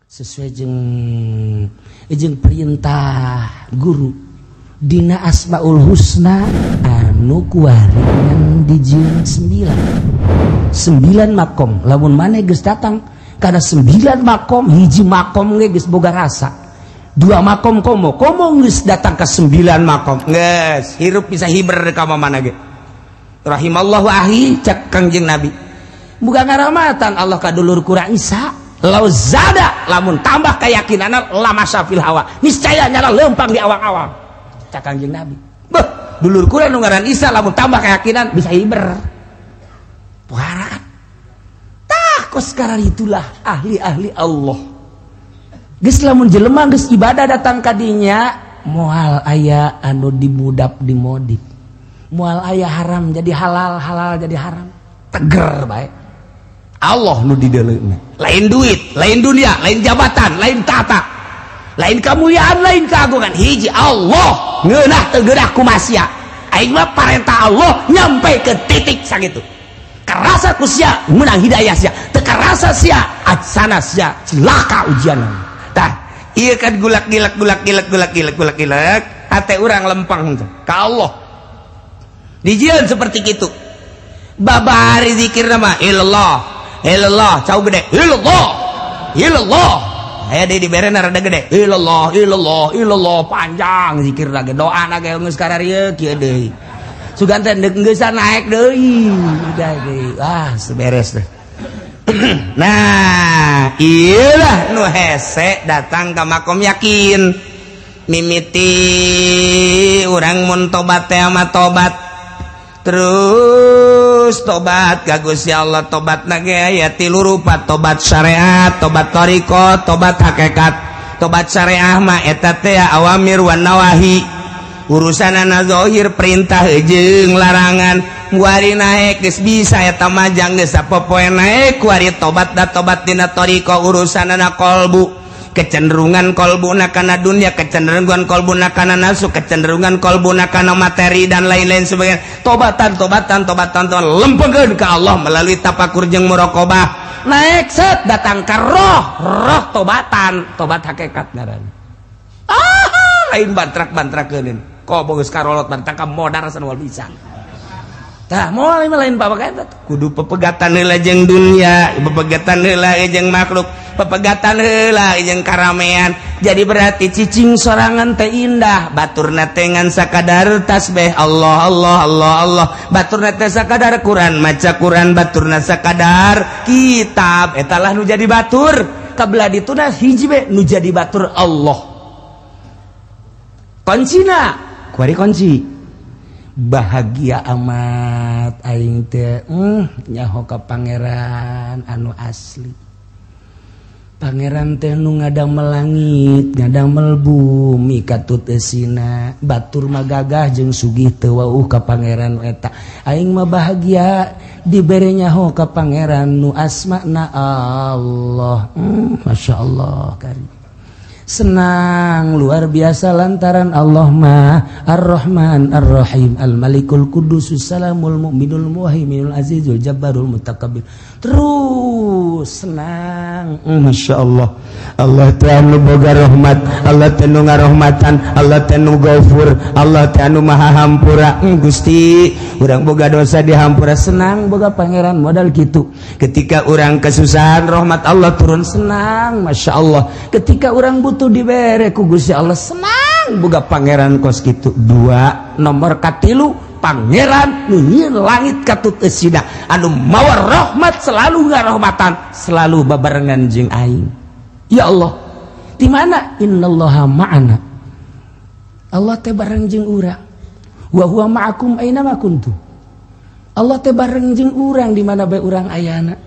Sesuai jeung jeung perintah guru dina Asmaul Husna anu kuari ngan dijieun 9 9 makom. Lamun maneh geus datang kana 9 makom, hiji makom ge geus boga rasa, 2 makom komo komo geus datang ke 9 makom geus hirup bisa hiber ka mana ge. Rahimallahu ahi cak Kangjeng Nabi, bukan ngaramatan Allah ka dulur kurang Isa lau zada lamun tambah keyakinanna lama syafil hawa niscaya nyala lempang di awang-awang cak Kangjeng Nabi. Beuh, dulur kurang nu ngaran Isa lamun tambah keyakinan bisa hiber pohara. Tah kos sekarang itulah ahli-ahli Allah geus lamun jelema geus ibadah datang ka dinya moal aya anu dimudap dimodip, moal aya haram jadi halal, halal jadi haram, teger bae. Allah nu dideuleuna, lain duit, lain dunia, lain jabatan, lain tata, lain kemuliaan, lain keagungan, hiji Allah ngeunah teu geunah kumasia. Aing mah parentah Allah nyampe ke titik sakitu. Karasa ku sia menang hidayah sia, teu karasa sia aksana sia cilaka ujian. Tah ieu kan gulak gilak gulak gilak gulak gilak gulak gilak hate urang lempang ka Allah. Dijieun seperti kitu. Babari zikir nama ilallah ilallah cau gede ilallah ilallah aya deui diberena rada gede ilallah ilallah ilallah panjang zikir lagi doa na ge geus kararieu kieu deui sugan teh geus naik deui udah deui ah seberes deh. Nah ieulah nu hese datang ka makom yakin mimiti urang mun tobat teh mah tobat terus tobat ka Gusti Allah. Tobat na ge aya tilu rupa, tobat syariat, tobat thariqah, tobat hakikat. Tobat syariah mah eta teh awamir wan nawahi, urusanana zahir perintah jeung larangan. Kuari naek geus bisa eta majang geus sapopoe naek kuari tobat da tobat dina thariqah urusanana qalbu, kecenderungan kolbuna kana dunia, kecenderungan kolbuna kana nafsu, kecenderungan kolbuna kana materi dan lain-lain sebagainya. Tobatan tobatan tobatan tobatan lempengkeun ka Allah melalui tapakur jeung muraqabah. Naik set datang ka roh, roh tobatan, tobat hakikat ngaranna. Ah, lain bantrak-bantrakeun. Komo geus karolot bantrak ka modar asa moal bisa. Tah moal lain bapak eta kudu pepegatan heula jeung dunia, pepegatan heula jeung makhluk, pepegatan heula jeung karamean. Jadi berarti cicing sorangan teh indah, baturna teh ngan sakadar tasbih Allah Allah Allah Allah, baturna teh sakadar Quran maca Quran, baturna sakadar kitab, eta lah nu jadi batur. Kabelah dituna hiji be nu jadi batur Allah. Kuncina kuari kunci bahagia amat aing teh nyaho ka pangeran anu asli. Pangeran teh nu ngadamel langit, ngadamel bumi katut eusina, batur mah gagah jeung sugih teu wauh ka pangeran eta. Aing mah bahagia dibere nyaho ka pangeran nu asmana Allah. Masya Allah karim. Senang luar biasa lantaran Allah mah Ar-Rahman Ar-Rahim Al-Malikul Quddus Salamul Mu'minul Muhaiminul Azizul Jabbarul Mutakabbir. Terus senang, Masya Allah. Allah teh anu boga rahmat, Allah teh nu ngarahmatan, Allah teh nu gafur, Allah teh anu maha hampura. Gusti, urang boga dosa dihampura, senang boga pangeran modal kitu. Ketika urang kesusahan rahmat Allah turun, senang, Masya Allah. Ketika urang butuh dibere ku Gusti Allah, senang boga pangeran kos kitu. Dua nomor katilu pangeran nu nyieun langit katut eusina anu mawa rahmat selalu ngarahmatan selalu babarengan jeung aing. Ya Allah, di mana innallaha ma'ana, Allah teh bareng jeung urang. Wa huwa ma'akum aina ma kuntum, Allah teh bareng jeung urang di mana bae urang ayana.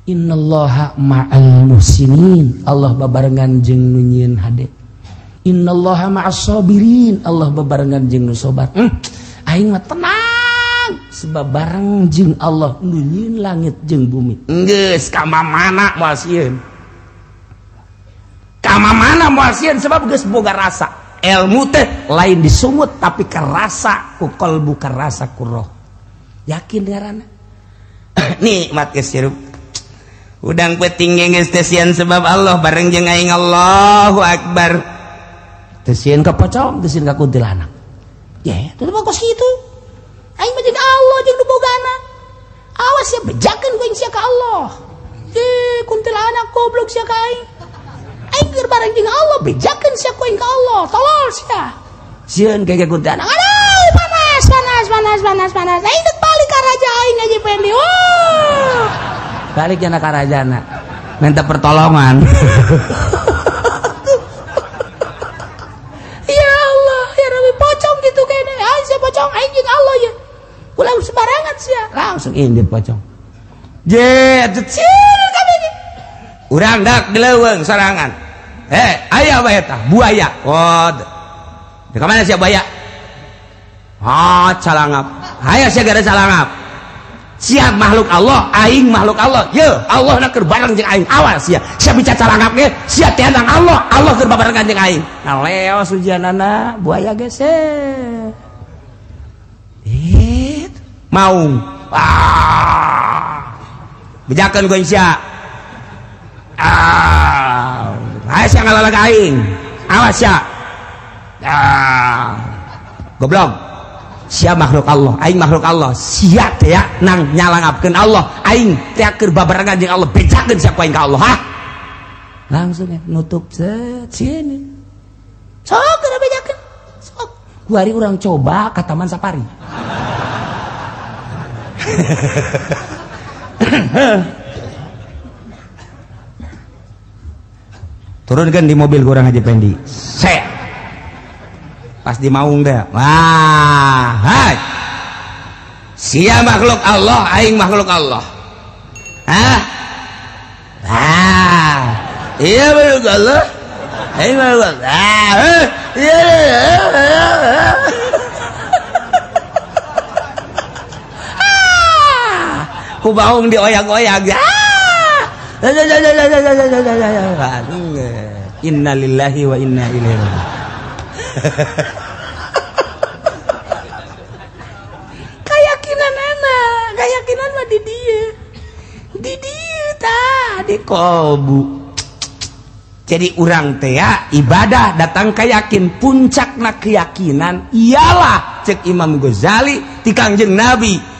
Innallaha ma'al muhsinin, Allah babarengan jeung nu nyieun hade. Innallaha ma'as sabirin, Allah babarengan jeung nu sabar. Aing mah tenang sebab bareng jeung Allah nu nyieun langit jeung bumi. Geus ka mana moal sieun. Ka mana moal sieun sebab geus boga rasa. Ilmu teh lain disungut tapi kerasa ku kalbu, kerasa ku roh. Yakin ngaranna. Nikmat geus hirup. Udang peuting geus teu sieun sebab Allah bareng jeung aing Allahu Akbar. Teu sieun ka pocong, teu sieun ka kuntilanak. Ya, teu mah kos kitu. Aing mah jeung Allah jeung nu bogana. Awas ya bejakeun ku aing sia ka Allah. Eh, kuntilanak goblok sia ka aing. Aing keur bareng jeung Allah bejakeun sia ku aing ka Allah. Tolol sia. Sieun ka kuntilanak. Aduh, panas, panas, panas, panas, panas. Aing teh balik ka raja aing aja Pendi. Oh. Balik ka rajana. Minta pertolongan. Ya Allah, ya Rabbi, pocong gitu kene. Aing sia pocong aing jeung Allah ya. Ulah sembarangan sia. Langsung indit pocong. Je, atuh kabeh. Urang dak di leuweung sorangan. Aya bae eta buaya. Oh. Di mana sia buaya? Ah, calangap. Aya sia gara calangap. Sia makhluk Allah, aing makhluk Allah. Ye, Allah na keur bareng jeung aing. Awas sia. Sia bicara calangap ge, sia teh nang Allah, Allah keur babarengan jeung aing. Nah, leos ujianana buaya geus. Maung. Ah. Bejakeun ku sia. Ah. Hae sia ngalalag aing. Awas sia. Ah. Goblok. Sia makhluk Allah, aing makhluk Allah. Sia teh nang nyalangapkeun Allah, aing teh keur babarengan jeung Allah, bejakeun sia ku aing ka Allah, hah? Langsung ya nutup set sieun. Sok geura bejakeun. Sok. Kuari urang coba ka Taman Safari. Turunkan di mobil kurang Haji Pendi. Set. Pas di maung deh. Wah, hai. Sia makhluk Allah, aing makhluk Allah. Hah? Ah. Iya makhluk Allah. Aing makhluk Allah. Ah, iya. Ku baung dioyak-oyak. Innalillahi wa inna ilaihi raji'un. Keyakinan anak, keyakinan mah di dia. Di dia tah, di kolbu. Jadi urang teh ya, ibadah datang keyakin, puncakna keyakinan ialah cek Imam Ghazali ti Kangjeng Nabi.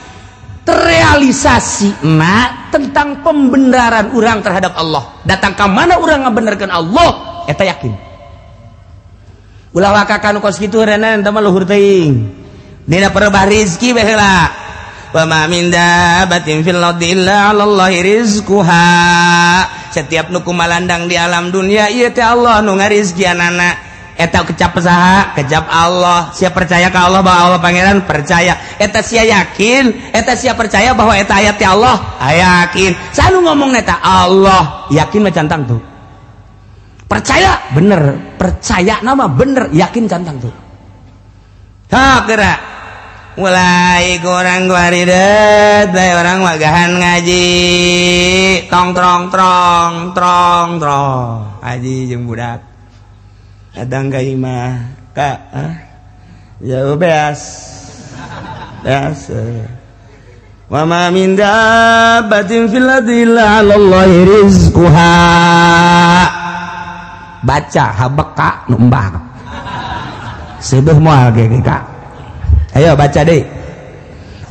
Terrealisasi na tentang pembenaran orang terhadap Allah. Datang ke mana orang ngabenerkeun Allah, eta yakin. Ulah wakakan kos kitu renan eta mah luhur teuing. Dina perebah rizki bae heula. Wa ma min dabbatin fil ardi illa 'alallahi rizquha. Setiap nu kumalandang di alam dunia ieu teh Allah nu ngarizkianana. Eta kecap saha? Kecap Allah. Sia percaya ka Allah bahwa Allah pangeran? Percaya. Eta sia yakin, eta sia percaya bahwa eta ayat ti Allah? Yakin. Sanu ngomong eta Allah, yakin mah cantang tuh. Percaya bener, percaya nama bener, yakin cantang tuh. Hah, geura. Mulai kurang guaridet, bae orang magahan ngaji. Tong trong trong trong trong. Haji jeung budak. Datang ka imah, Kak, ya beas. Beas. Wa ma min dabbatin fil ardi illa 'alallahi rizquha. Baca habeka nu embak. Seduh moal ge Kak. Ayo baca deh.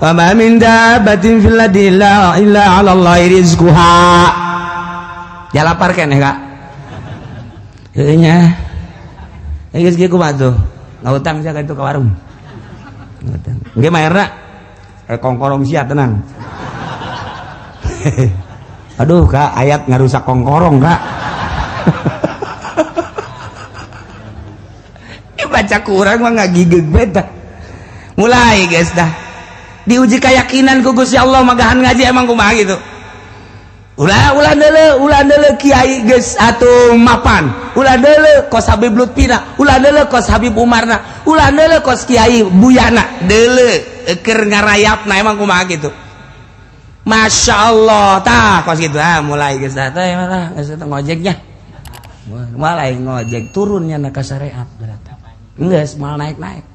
Wa ma min dabbatin fil ardi illa 'alallahi rizquha. Ya lapar keneh, Kak. Heuh nya. Geus kieu kumaha tuh? Ngahutang sia ka itu ka warung. Ngahutang. Engke mayarna kongkorong sia tenang. Aduh, Kak, ayat ngarusak kongkorong, Kak. Baca kurang mah ngagigeg beta. Mulai guys dah. Diuji keyakinan ku Gusti Allah magahan ngaji emang kumaha gitu. Ulah ulah deuleu kiai geus atuh mapan. Ulah deuleu kos Habib Lutfina, ulah deuleu kos Habib Umarna, ulah deuleu kos Kiai Buyana. Deuleu keur ngarayapna emang kumaha gitu. Masya Allah tah kos gitu. Ah mulai geus dah teh mah geus teh ngojeknya. Mulai ngojek turunnya na ka syariat berarti. Geus moal naik-naik.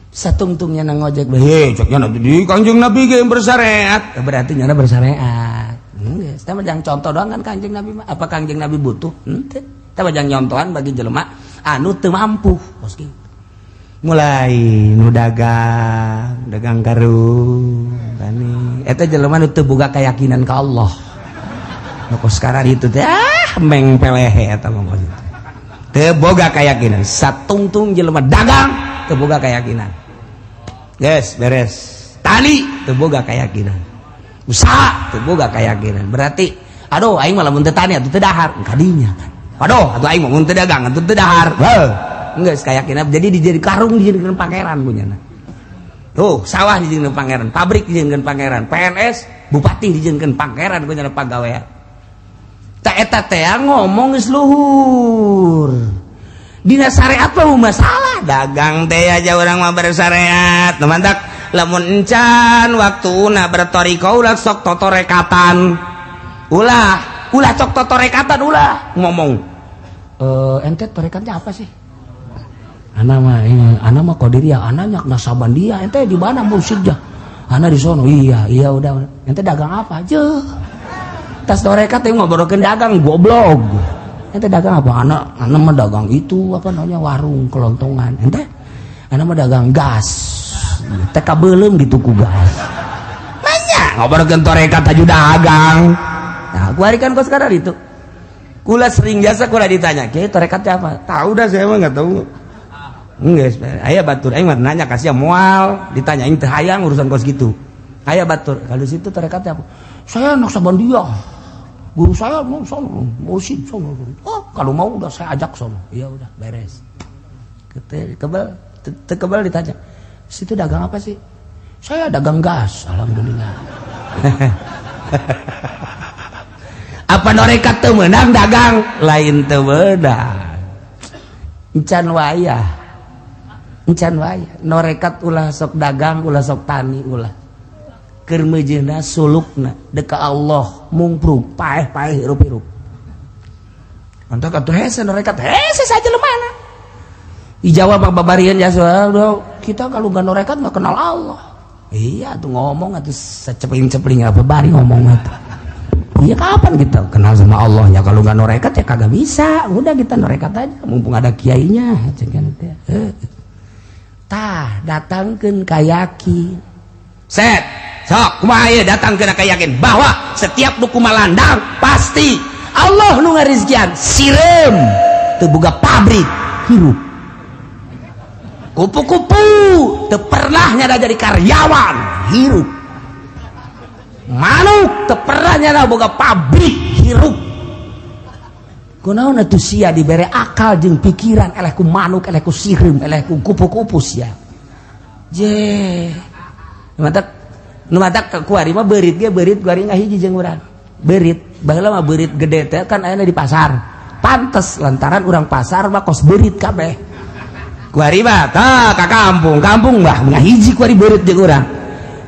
Satungtungnya na ngojek heh ceknya nanti di Kangjeng Nabi ge bersyariat berarti nyana bersyariat. Geus Teh mah jang contoh doang kan Kangjeng Nabi mah. Apa Kangjeng Nabi butuh? Henteu. Teh mah jang nyontohan bagi jelema anu teu mampu. Kos kitu. Mulai nu dagang, dagang karung tani. Eta jelema nu teu boga keyakinan ka Allah. Nu kos sekarang itu teh ah meng pelehe eta mah kos itu. Teu boga keyakinan. Satungtung jelema dagang teu boga keyakinan. Yes, beres. Tani teu boga keyakinan. Usaha teu boga keyakinan. Berarti aduh aing mah lamun teu tani atuh teu dahar kadinya kan. Aduh atuh aing mah mun teu dagang atuh teu dahar. Heuh. Enggak keyakinan. Jadi dijadi karung dijadikan pangeran punyana. Tuh, sawah dijadikan pangeran, pabrik dijadikan pangeran, PNS, bupati dijadikan pangeran punyana pagawean. Tak eta teh ngomong geus luhur. Dina syariat mah masalah dagang teh aja urang mah bersyariat. Nu mantak lamun encan waktuna bertoriko ulah sok totorekatan. Ulah, ulah sok totorekatan ulah ngomong. Ente torekatnya apa sih? Ana mah ana mah qadiriyah, ana nyak nasaban dia, ente di mana mursyidnya? Ana di sono. Iya, iya udah. Ente dagang apa? Jeuh. Tas torekat teh ngobrolkeun dagang goblok. Ente dagang apa? Ana ana mah dagang itu apa namanya warung kelontongan. Ente ana mah dagang gas. Teh kabeuleum gitu ku gas. Banyak ngobrolkeun torekat aju dagang. Nah, gua hari kan kok sekarang itu. Kula sering jasa kula ditanya, "Kiai torekatnya apa?" Tahu dah saya mah enggak tahu. Enggak, aya batur aing mah nanya kasih moal, ditanya aing teu hayang urusan kos gitu. Aya batur, kalau situ torekatnya apa? Saya Naksabandia. Guru saya mau sono, mursyid sono. Oh, kalau mau udah saya ajak sono. Iya udah, beres. Kebel, kebel ditanya. Situ dagang apa sih? Saya dagang gas, alhamdulillah. Apa norekat teu meunang dagang? Lain teu meunang. Encan wayah. Encan wayah. Norekat ulah sok dagang, ulah sok tani, ulah. Keur meujeuhna sulukna deka Allah mungprung paeh-paeh hirup-hirup. Mantap atuh hese norekat hese saja lemana. Dijawab Pak Babarian ya kita kalau nggak norekat nggak kenal Allah. Iya tuh ngomong atuh secepling-cepling apa bari ngomong atuh. Iya kapan kita kenal sama Allah ya kalau nggak norekat ya kagak bisa. Udah kita norekat aja mumpung ada kiainya. Tah datangkeun ka yakin. Set sok kumaha ieu datangkeun ka yakin bahwa setiap nu kumalandang pasti Allah nu ngarizkian sireum teu boga pabrik hirup. Kupu-kupu teu pernah nyada jadi karyawan hirup. Manuk teu pernah nyada boga pabrik hirup. Kunaon atuh sia dibere akal jeung pikiran eleh ku manuk, eleh ku sireum, eleh ku kupu-kupu sia. Je. Mantak nu matak kuari mah beurit ge beurit kuari ngahiji jeung urang. Beurit, baheula mah beurit gede teh kan aya di pasar. Pantes lantaran urang pasar mah kos beurit kabeh. Kuari mah tah ka kampung, kampung mah ngahiji kuari beurit jeung urang.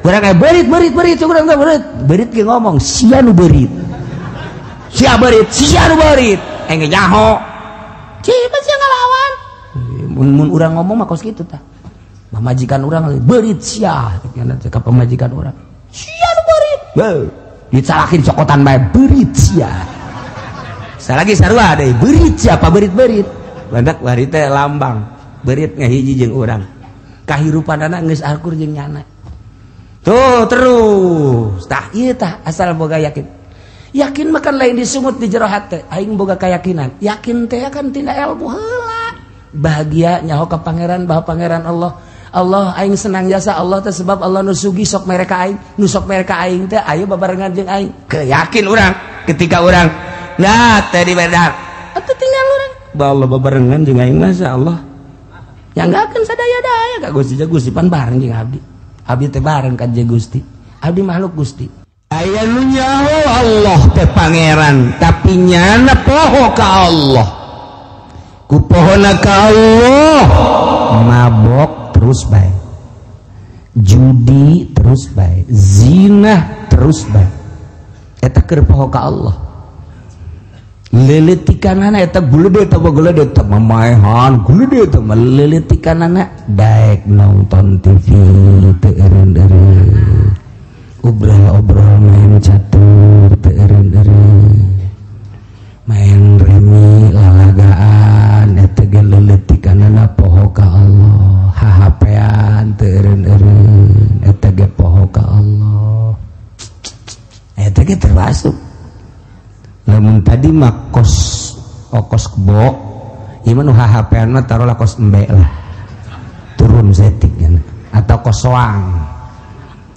Urang aya beurit beurit beurit urang teh beurit. Beurit ge ngomong sia nu beurit. Sia beurit, sia nu beurit. Engge nyaho. Cieu sia ngalawan. Mun urang ngomong mah kos kitu tah. Pamajikan urang beurit sia, ka pamajikan urang. Sia nu beurit. Beuh, dicalakin cokotan bae beurit sia. Salagi sarua deui beurit sia apa beurit-beurit. Bandak bari teh lambang. Beurit ngahiji jeung urang. Kahirupanana geus akur jeung nyana. Tuh terus. Tah ieu tah asal boga yakin. Yakin makan lain disungut di jero hate. Aing boga keyakinan. Yakin teh kan tina ilmu heula. Bahagia nyaho ka pangeran bahwa pangeran Allah. Allah aing senang jasa Allah teh sebab Allah nu sugi sok mereka aing, nu sok mereka aing teh ayo babarengan jeung aing. Keyakin urang ketika urang nah teh di bedar. Atuh tinggal urang. Bah Allah babarengan jeung aing mah Allah. Ya enggak akan sadaya-daya ka Gusti Gusti pan bareng jeung abdi. Abdi teh bareng ka jeung Gusti. Abdi makhluk Gusti. Aya nu nyaho Allah teh pangeran, tapi nyana poho ka Allah. Ku pohona ka Allah mabok terus bae. Judi terus bae, zina terus bae. Eta keur poho ka Allah. Leletikanana eta gulede eta gulede eta mamaehan gulede eta leletikanana daek nonton TV teu eureun-eureun. Obrol-obrol main catur teu eureun-eureun. Lamun tadi mah kos okos kebo, ieu mah nu hahapean mah taruhlah kos embe lah. Turun setik atau kos soang.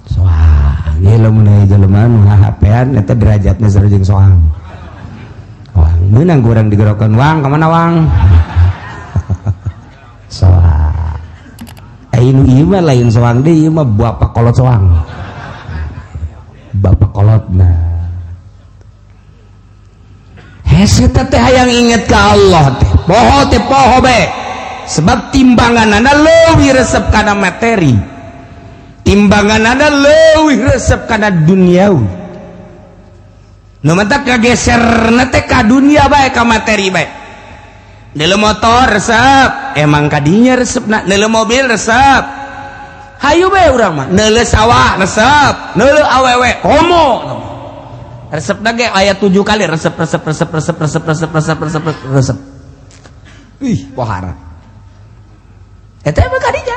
Soang. Ieu lamun aya jelema nu hahapean eta derajatna sarua jeung soang. Wang meunang kurang digerokan wang ka mana wang? Soang. Ayo ieu mah lain soang deui, ieu mah bapak kolot soang. Bapak kolot nah. Hese teh hayang inget ka Allah teh. Poho teh poho bae. Sebab timbanganana leuwih resep kana materi. Timbanganana leuwih resep kana duniawi. Nu matak kageserna teh ka dunia bae ka materi bae. Neuleuh motor resep, emang kadinya resepna, neuleuh mobil resep. Hayu bae urang mah, neuleuh sawah resep, neuleuh awewe komo. Resepna ge aya 7 kali resep resep resep resep resep resep resep resep resep. Ih, pohara. Eta emang kadinya.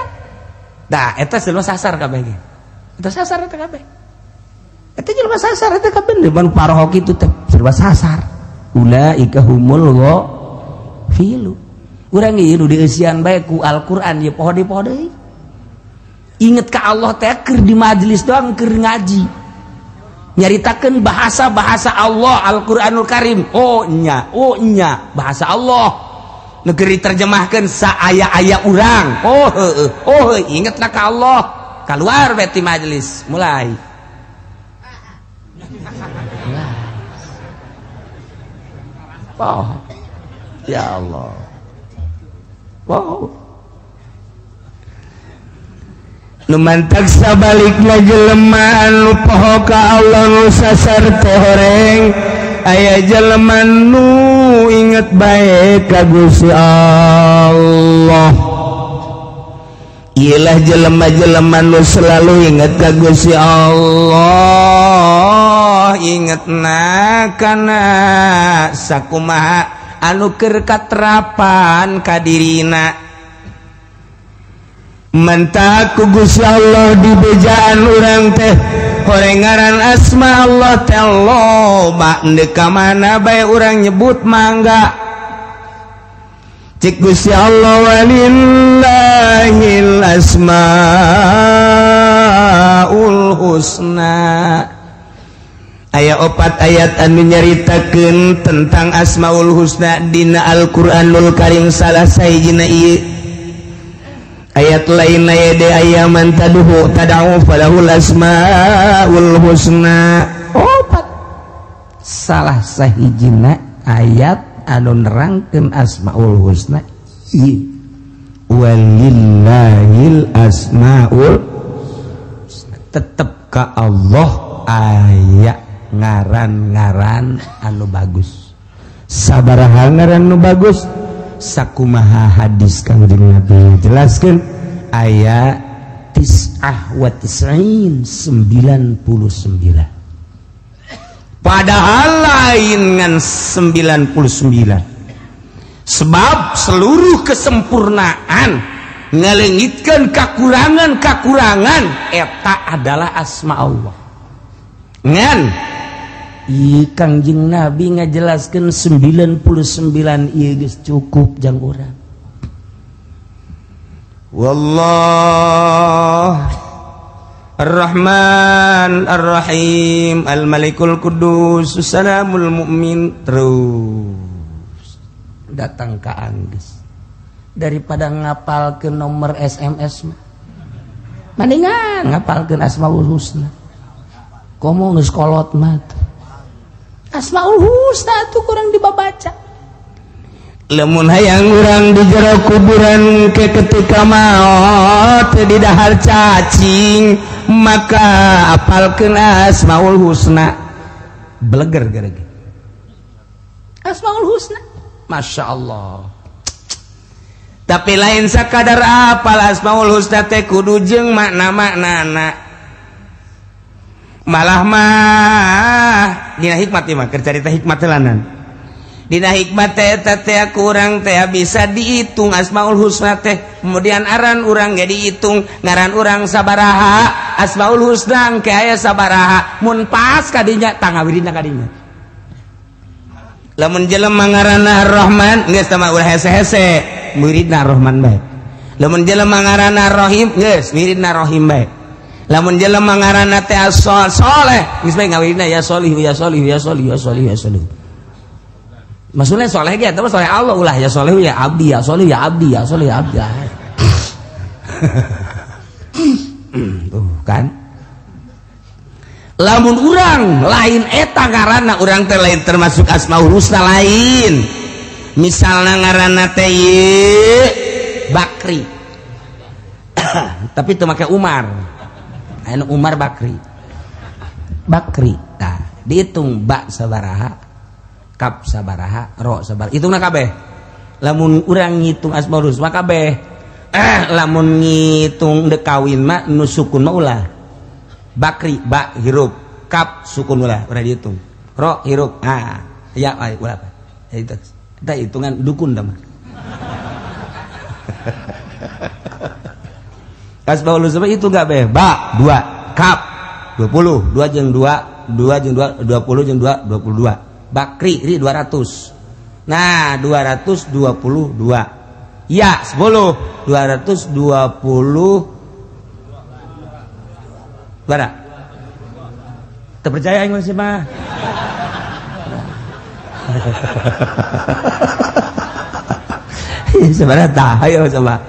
Dah, eta jelema sasar kabeh ge. Eta sasar eta kabeh. Eta jelema sasar eta kabeh depan paroho kitu teh jelema sasar. Ulaika humul ghafilu. Urang ieu nu dieusian bae ku Al-Qur'an ieu poho deui poho deui. Inget ka Allah teh keur di majelis doang keur ngaji. Nyaritakeun bahasa-bahasa Allah Al-Qur'anul Karim. Oh nya bahasa Allah. Negeri terjemahkeun saaya-aya urang. Oh heueuh, oh ingetna ka Allah. Kaluar bae ti majelis, mulai. Oh. Ya Allah. Wow. Nu mantak sabalikna jelema anu poho ka Allah nu sasar teh horeng aya jelema nu inget bae ka Gusti Allah. Iyalah jelema-jelema nu selalu inget ka Gusti Allah, ingetna kana sakumaha anu keur katerapan ka dirina. Mentak ku Gusti Allah di bejaan urang teh horeng ngaran asma Allah teh loba ndek ka mana bae urang nyebut mangga. Cik Gusti Allah walillahil asmaul husna. Aya 4 ayat anu nyaritakeun tentang asmaul husna dina Al-Qur'anul Karim salah sahijina ieu. Ayat lain aya de ayaman taduhu tad'u falahul asmaul husna. 4 salah sahijina ayat anu nerangkeun asmaul husna ieu. Walillahil asmaul husna. Tetep ka Allah aya ngaran-ngaran anu bagus. Sabaraha ngaran anu bagus? Sakumaha hadis Kangjeng Nabi jelaskeun aya 99 99. Padahal lain ngan 99. Sebab seluruh kesempurnaan ngalengitkeun kakurangan-kakurangan eta adalah asma Allah. Ngan Kangjeng Nabi ngajelaskeun 99 ieu geus cukup jang urang. Wallah Ar-Rahman Ar-Rahim Al-Malikul Qudus Salamul Mukmin. Terus datang ka anggeus. Daripada ngapalkeun nomor SMS mah mendingan ngapalkeun Asmaul Husna. Komo geus kolot mah. Asmaul Husna tuh kurang dibaca. Lamun hayang urang di jero kuburan ke ketika maot di dahar cacing maka apalkeun Asmaul Husna. Beleger gara-gara Asmaul Husna. Masya Allah. Tapi lain sakadar apal Asmaul Husna teh kudu jeung makna-maknana. Malah mah dina hikmat ieu mah keur carita hikmat heulanana. Dina hikmat teh eta teh kurang teh bisa dihitung Asmaul Husna teh. Kemudian aran urang ge dihitung, ngaran urang sabaraha, Asmaul Husna engke aya sabaraha. Mun pas kadinya tangawirina kadinya. Lamun jelema ngaranna Ar-Rahman geus tah mah ulah hese-hese, muridna Ar-Rahman bae. Lamun jelema ngaranna Ar-Rahim geus wiridna Rahim bae. Lamun jelema ngaranna teh As-Soleh geus bae ngawiridna ya Solih ya Solih ya Solih ya Solih ya Solih. Maksudnya soleh ge eta mah soleh Allah, ulah ya soleh ya abdi ya soleh ya abdi ya soleh ya abdi. Tuh kan. Lamun urang lain eta ngaranna urang teh lain termasuk asmaul husna lain. Misalna ngaranna teh Bakri. Tapi teu make Umar. Anu Umar Bakri. Bakri. Tah, dihitung ba sabaraha, kap sabaraha, ro sabaraha. Hitungna kabeh. Lamun urang ngitung asmaul husna kabeh. Lamun ngitung dek kawin mah nu sukun mah ulah. Bakri ba hirup, kap sukun ulah, ulah dihitung. Ro hirup, ah ya ulah. Itu eta hitungan dukun dah mah. Asmaul husna itu enggak be. Ba 2, kap 20, 2 jeung 2, 2 jeung 2, 20 jeung 2, 22. Bakri ri 200. Nah, 222. Ya, 10, 220. Bara. Terpercaya aing masih mah. Sebenarnya tah ayo coba.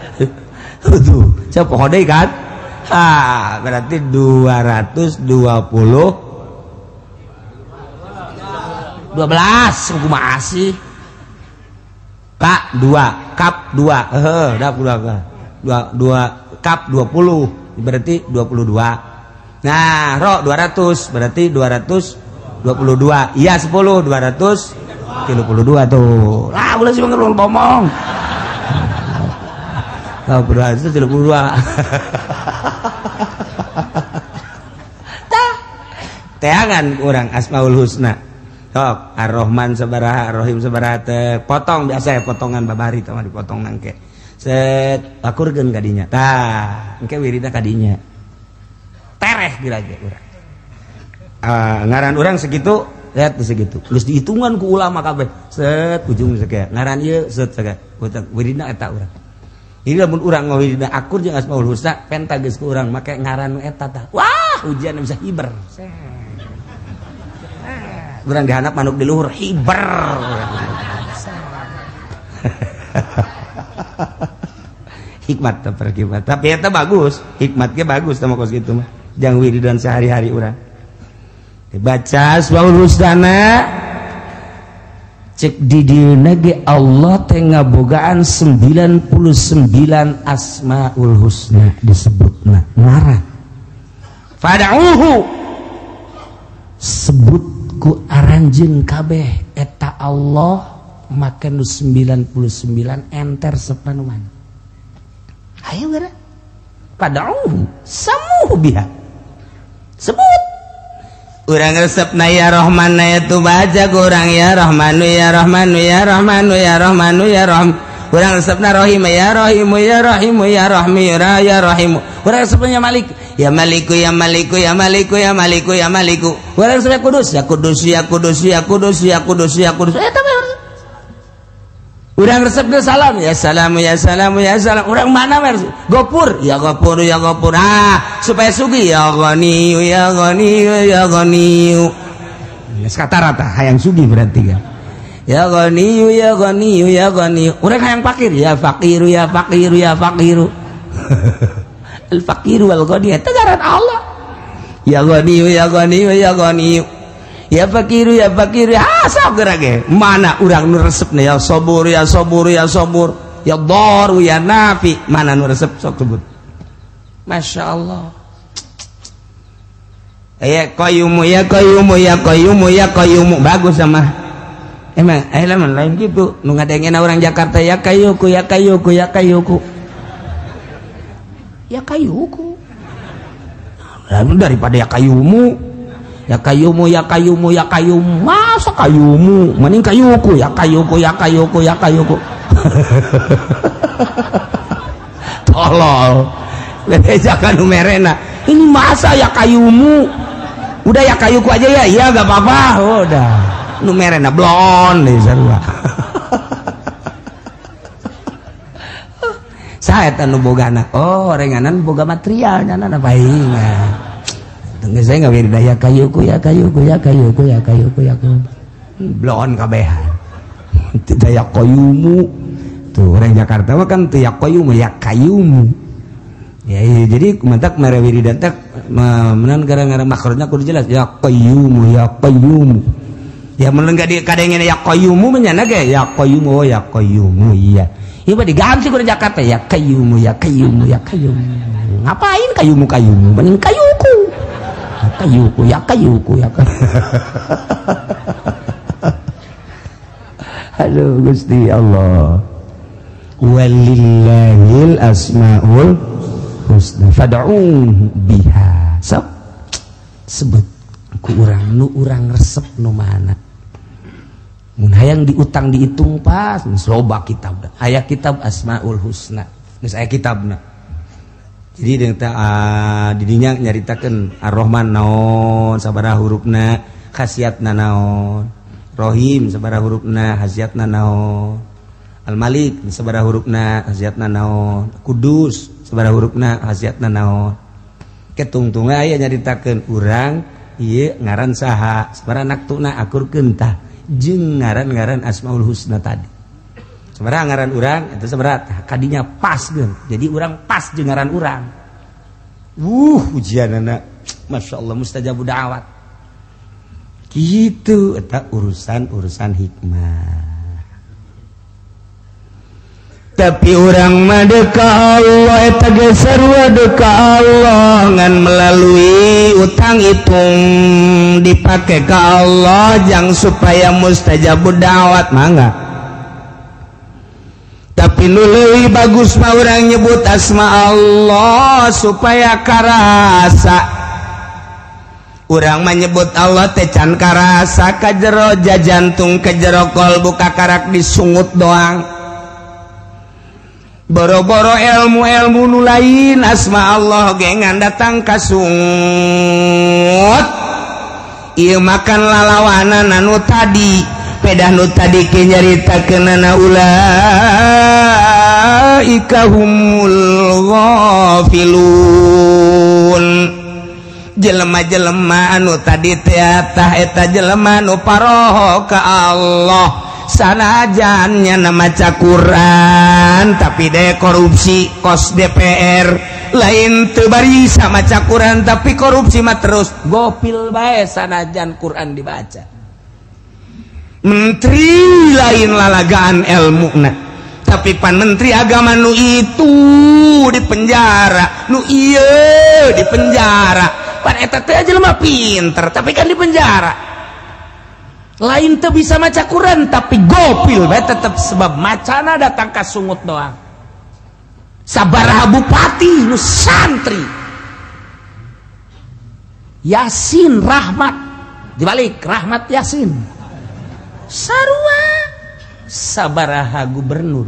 Tuh, coba poho deui kan? Ah, berarti 220 12 kumaha sih? K 2, kap 2. Heuh, dah 2 2 kap 20 berarti 22. Nah, ro 200 berarti 222. Iya 10 232 tuh. Lah, ulah sih ngerung ngomong. Oh, 232. Tah. Teangan urang Asmaul Husna. Sok, Ar-Rahman sabaraha, Ar-Rahim sabaraha teh. Potong biasa ya potongan babari teh mah dipotong nangke. Set akurkeun ka dinya. Tah, engke wiridna ka dinya. Tereh dirage urang. Ngaran urang segitu, lihat segitu. Geus dihitungan ku ulama kabeh. Set ujung sakieu. Ngaran ieu set sakieu. Wiridna eta urang. Ini lamun urang ngawiridna akur jeung Asmaul Husna, penta geus ku urang make ngaran nu eta tah. Wah, ujian bisa hiber. Urang dihandap manuk di luhur hiber. Hikmat teh perkibat. Tapi eta bagus, hikmatnya bagus sama kos kitu mah. Jang wiridan sehari-hari urang. Dibaca Asmaul Husna cek di dieuna ge Allah teh ngabogaan 99 Asmaul Husna disebutna ngaran. Fad'uhu sebut ku aranjeun kabeh eta Allah make nu 99 enter sepanuman. Ayo geura. Fad'uhu samuhu biha. Sebut urang resepna ya Rahman ya tu baca urang ya Rahmanu ya Rahmanu ya Rahmanu ya Rahmanu ya Rahim. Urang resepna Rahim ya Rahimu ya Rahimu ya Rahmi ya Rahimu. Urang resepna Malik ya Maliku ya Maliku ya Maliku ya Maliku ya Maliku. Urang resepna Kudus ya Kudus ya Kudus ya Kudus ya Kudus ya Kudus. Eta mah urang resepna salam ya salamu ya salamu ya salam. Urang mana mer Gopur ya Gopur ya Gopur. Ah supaya sugi ya Ghani ya Ghani ya Ghani. Geus kata rata hayang sugi berarti kan. Ya Ghani ya Ghani ya Ghani. Urang hayang fakir ya fakiru ya fakiru ya fakiru. Al fakiru wal ghani eta ngaran Allah. Ya Ghani ya Ghani ya Ghani. Ya fakiru ya fakiru. Ah sok geura ge. Mana urang nu resepna ya sabur ya sabur ya sabur ya daru ya nafi. Mana nu resep sok sebut. Masya Allah. Ya qayyumu ya qayyumu ya qayyumu ya qayyumu. Bagus sama. Emang lamun lain gitu nu ngadengena orang Jakarta ya kayuku ya kayuku ya kayuku. Ya kayuku. Lamun daripada ya kayumu. Ya kayumu ya kayumu ya kayumu, masa kayumu mending kayuku ya kayuku ya kayuku ya kayuku. Tolol bebejakan merena ini masa ya kayumu, udah ya kayuku aja ya, iya gak apa-apa udah. Nu merena blon deui sarua. Saha eta nu boga anak? Oh, renganan boga material nyana paingan. Tengge saya ngawir daya kayuku ya kayuku ya kayuku ya kayuku ya kayuku. Blon kabehan. Teu daya kayumu. Tuh orang Jakarta mah kan teu ya kayumu ya kayumu. Ya, jadi mantak mere wiridan teh menan gara-gara makhrajna kudu jelas ya qayyumu ya qayyumu. Ya mun enggak di kadengena ya qayyumu menyana ge ya qayyumu oh ya qayyumu iya. Ieu mah diganti ku Jakarta ya qayyumu ya qayyumu ya qayyumu. Ngapain kayumu kayumu? Mending kayuku. Kayuku ya kayuku ya. Aduh Gusti Allah. Walillahil asmaul husna fad'uhu biha. Sok sebut ku urang nu urang resep nu mana. Mun hayang diutang dihitung pas loba kitab. Aya kitab Asmaul Husna. Geus aya kitabna. Jadi deung teh didinya nyaritakeun Ar-Rahman naon sabaraha hurufna, khasiatna naon. Rahim sabaraha hurufna, khasiatna naon. Al-Malik sabaraha hurufna, khasiatna naon. Kudus sabaraha hurufna, khasiatna naon. Ketungtung aya nyaritakeun urang ieu ngaran saha, sabaraha naktuna akurkeun tah jeung ngaran-ngaran Asmaul Husna tadi. Sabaraha ngaran urang eta sabaraha kadinya pas geun. Jadi urang pas jeung ngaran urang. Ujianana masyaallah mustajabu da'wat. Kitu eta urusan-urusan hikmah. Tapi orang mah deuk ka Allah eta ge sarua deuk ka Allah ngan melalui utang hitung dipake ka Allah jang supaya mustajabud da'wat mangga. Tapi nu leuwih bagus mah urang nyebut asma Allah supaya karasa. Urang menyebut Allah teh can karasa ka jero jantung ka jero kolbu kakarak disungut doang. Boro-boro ilmu-ilmu nu lain asma Allah ge ngan datang ka sungut. Ieu makan lalawanan anu tadi, pedah nu tadi ke nyaritakeunana ulaika humul ghafilun. Jelema-jelema anu tadi teh tah eta jelema nu paroho ka Allah. Sanajan nyana maca Quran tapi deh korupsi kos DPR lain teu barisa maca Quran tapi korupsi mah terus gopil bae sanajan Quran dibaca. Menteri lain lalagaan elmuna tapi pan menteri agama nu itu di penjara nu ieu di penjara pan eta teh jelema pinter tapi kan di penjara. Lain teu bisa maca Quran tapi gopil bae tetep sebab macana datang ka sungut doang. Sabaraha bupati nu santri. Yasin Rahmat dibalik Rahmat Yasin. Sarua sabaraha gubernur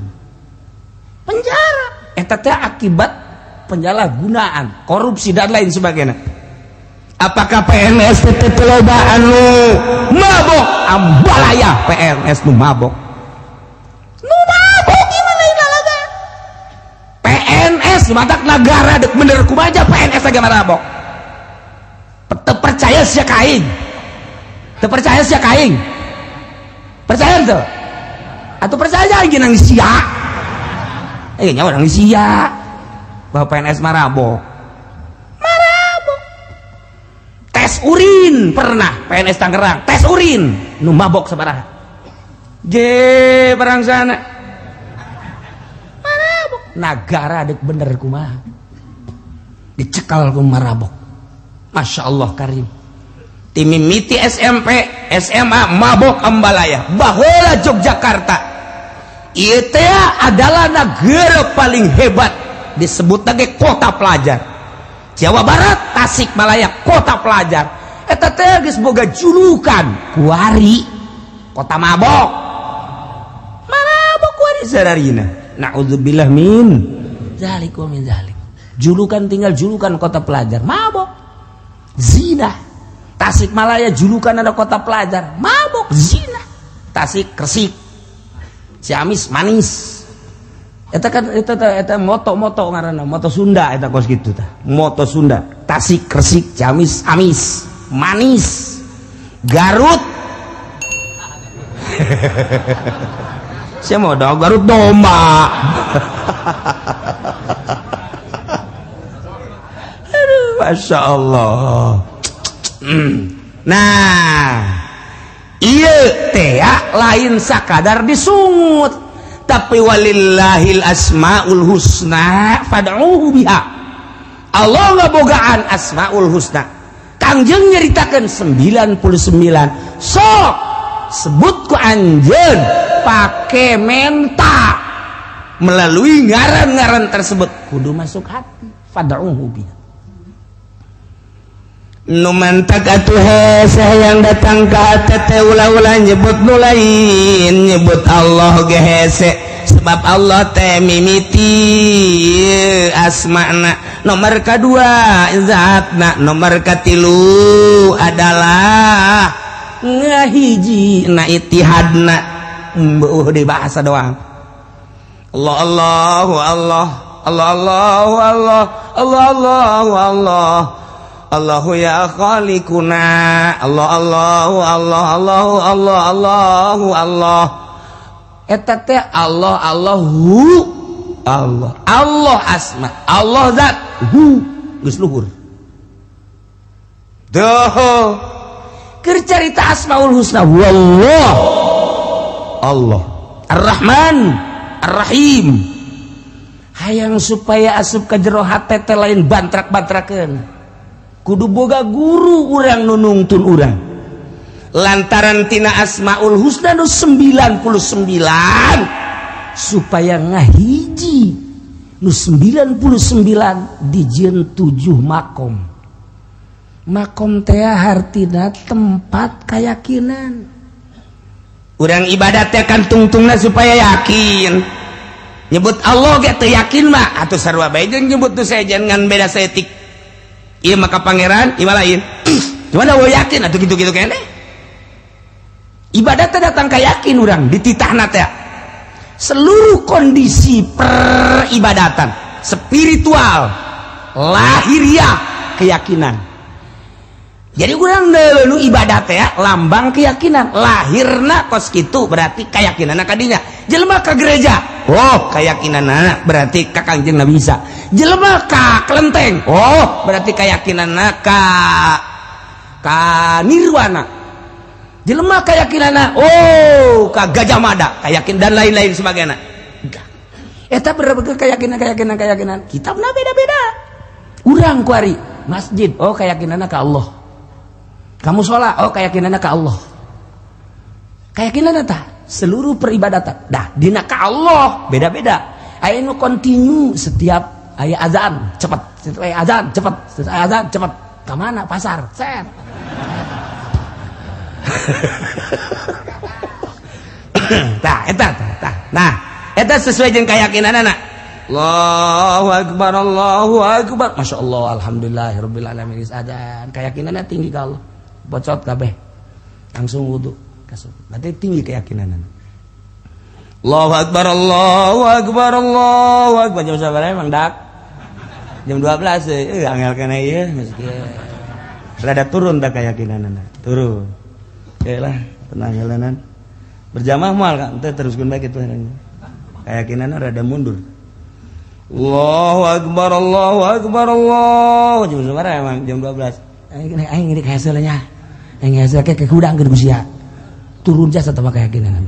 penjara eta teh akibat penyalahgunaan, korupsi dan lain sebagainya. Apakah PNS teh loba anu mabok? Ambalaya PNS nu mabok. Nu mabok gimana lalaga? PNS matak negara dek bener kumaha PNS agama mabok. Teu percaya sia ka aing. Teu percaya sia ka aing. Percaya teu? Atuh percaya aing nang sia. Eh nya urang sia. Bahwa PNS marabok. Tes urin pernah PNS Tangerang tes urin nu mabok sabaraha je perang sana marabok nagara dek bener kumaha dicekal ku marabok. Masya Allah karim timimiti SMP SMA mabok ambalaya baheula Yogyakarta ieu teh adalah negara paling hebat disebut lagi kota pelajar Jawa Barat, Tasikmalaya, kota pelajar. Eta teh geus boga julukan kuari kota mabok. Mabok kuari sararina. Naudzubillah min zalik wa min zalik. Julukan tinggal julukan kota pelajar, mabok. Zina. Tasikmalaya julukan ada kota pelajar, mabok, zina. Tasik Resik, Ciamis manis. Eta kan eta eta moto-moto ngaranna, moto Sunda eta kos kitu tah. Moto Sunda, Tasik Resik, Ciamis amis, manis. Garut. Saya mau dong Garut domba. Aduh, Masya Allah. Nah, iya teh lain sakadar disungut, tapi walillahil asmaul husna fad'uhu biha. Allah ngabogaan asmaul husna. Kangjeng nyeritakeun 99. Sok sebut ku anjeun pake menta melalui ngaran-ngaran tersebut kudu masuk hati fad'uhu biha. Nu mantak atuh hese yang datang ka hate teh ulah-ulah nyebut nu lain, nyebut Allah ge hese, sebab Allah teh mimiti asma'na. Nomor kadua zatna, nomor katilu adalah ngahiji na itihadna. Beuh di bahasa doang. Allah Allahu Allah Allah Allahu Allah Allah Allahu Allah Allahu ya khaliquna Allah Allahu Allah Allahu Allah Allahu Allah. Eta teh Allah Allahu Allah Allah asma Allah zat hu geus luhur. Duh keur carita asmaul husna wallah Allah Ar-Rahman Ar-Rahim. Hayang supaya asup ka jero hate teh lain bantrak-bantrakeun. Kudu boga guru urang nu nungtun urang. Lantaran tina asmaul husna nu 99 supaya ngahiji nu 99 dijieun 7 makom. Makom teh hartina tempat keyakinan. Urang ibadat teh kan tungtungna supaya yakin. Nyebut Allah ge teu yakin mah atuh sarua bae jeung nyebut nu sejen ngan beda saeutik. Ieu maka pangeran, ieu lain. Cuman da yakin atuh kitu-kitu keneh. Ibadat teh datang ka yakin urang dititahna teh. Seluruh kondisi peribadatan, spiritual, lahiriah, keyakinan. Jadi urang nu ibadat teh lambang keyakinan, lahirna kos kitu berarti keyakinanna ka dinya. Jelema ka gereja, oh keyakinanna berarti ka Kangjeng Nabi Isa. Jelema ka kelenteng, oh berarti keyakinanna ka nirwana. Jelema keyakinanna oh ka Gajah Mada, keyakin dan lain-lain sebagainya. Eta berbagai keyakinan keyakinan keyakinan. Kitabna beda-beda. Urang kuari masjid, oh keyakinanna ka Allah. Kamu sholat, oh keyakinannya ke Allah. Keyakinannya tah seluruh peribadatan. Dah dina ka Allah beda-beda. Aya nu continue setiap aya azan cepat, setiap aya azan cepat, setiap aya azan cepat. Ka mana pasar? Set. Tah eta tah. Nah, eta sesuai jeung keyakinanna. Allahu akbar, Allahu akbar. Masya Allah, alhamdulillahirabbil alamin. Azan keyakinannya tinggi ka Allah. Bocot kabeh langsung wudu kasut. Berarti tinggi keyakinan. Allahu akbar, Allahu akbar, Allahu akbar. Jam sabaraha emang dak? Jam 12 angel kana ieu geus kieu. Rada turun tak keyakinanna. Turun. Oke lah, tenang heuleunnan. Berjamaah moal kan teh teruskeun bae kitu keyakinanna rada mundur. Allahu akbar, Allahu akbar, Allah. Jam sabaraha emang? Jam 12. Aing aing ini hasilnya. Aing hasil ke kudang ke usia. Turun jasa tambah keyakinan.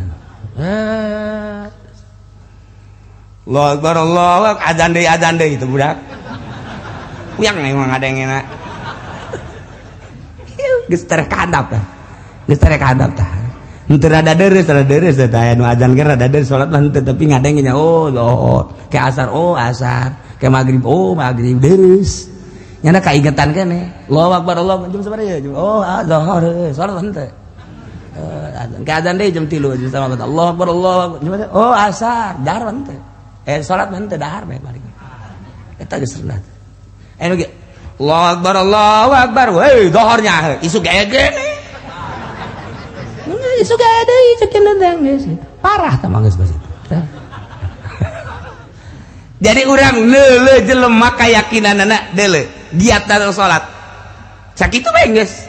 Allahu akbar, Allahu akbar. Azan deui itu budak. Kuyang emang ada yang enak. Geus terkadap tah. Geus terkadap tah. Henteu rada deureuh tah aya nu azan ge rada deureuh salat mah henteu tapi ngadengnya oh oh ke asar oh asar, ke magrib oh magrib deureuh. Nyana kaingetan keneh. Allahu akbar, Allahu akbar. Jam sabaraha ya? Oh, azhar, salat henteu. Azan ke azan deui jam 3 jam sama Allahu akbar, Allahu akbar. Oh, asar, dahar henteu. Salat henteu dahar bae balik. Eta geus rendah. Anu ge Allahu akbar, Allahu akbar. Weh, dohornya isuk gege. Isuk aya deui cek teh geus. Parah tah mah geus geus. Jadi urang leuleuh jelema kayakinanana deuleu giat datang salat. Sakitu bae geus.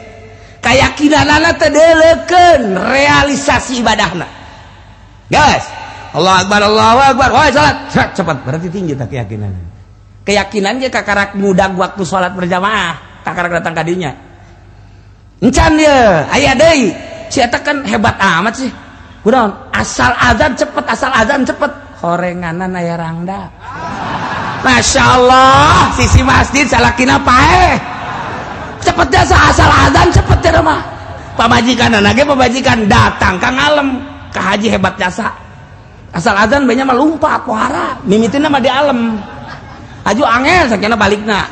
Kayakinanana teh deuleukeun realisasi ibadahna. Geus. Allah akbar, Allahu akbar. Woi salat, cepat berarti tinggi tah keyakinan. Keyakinan ge kakarak ngudag waktu salat berjamaah, kakarak datang ka dinya. Encan ye, aya deui. Si eta kan hebat amat sih. Kunaon? Asal azan cepet, asal azan cepet. Horenganan aya rangda. Masya Allah, sisi masjid salakina paeh. Cepet jasa asal azan cepet ya mah. Pamajikan anake pamajikan datang ka ngalem, ka haji hebat jasa. Asal azan banyak mah lumpat pohara, mimitina mah di alem. Aju angel sakina balikna.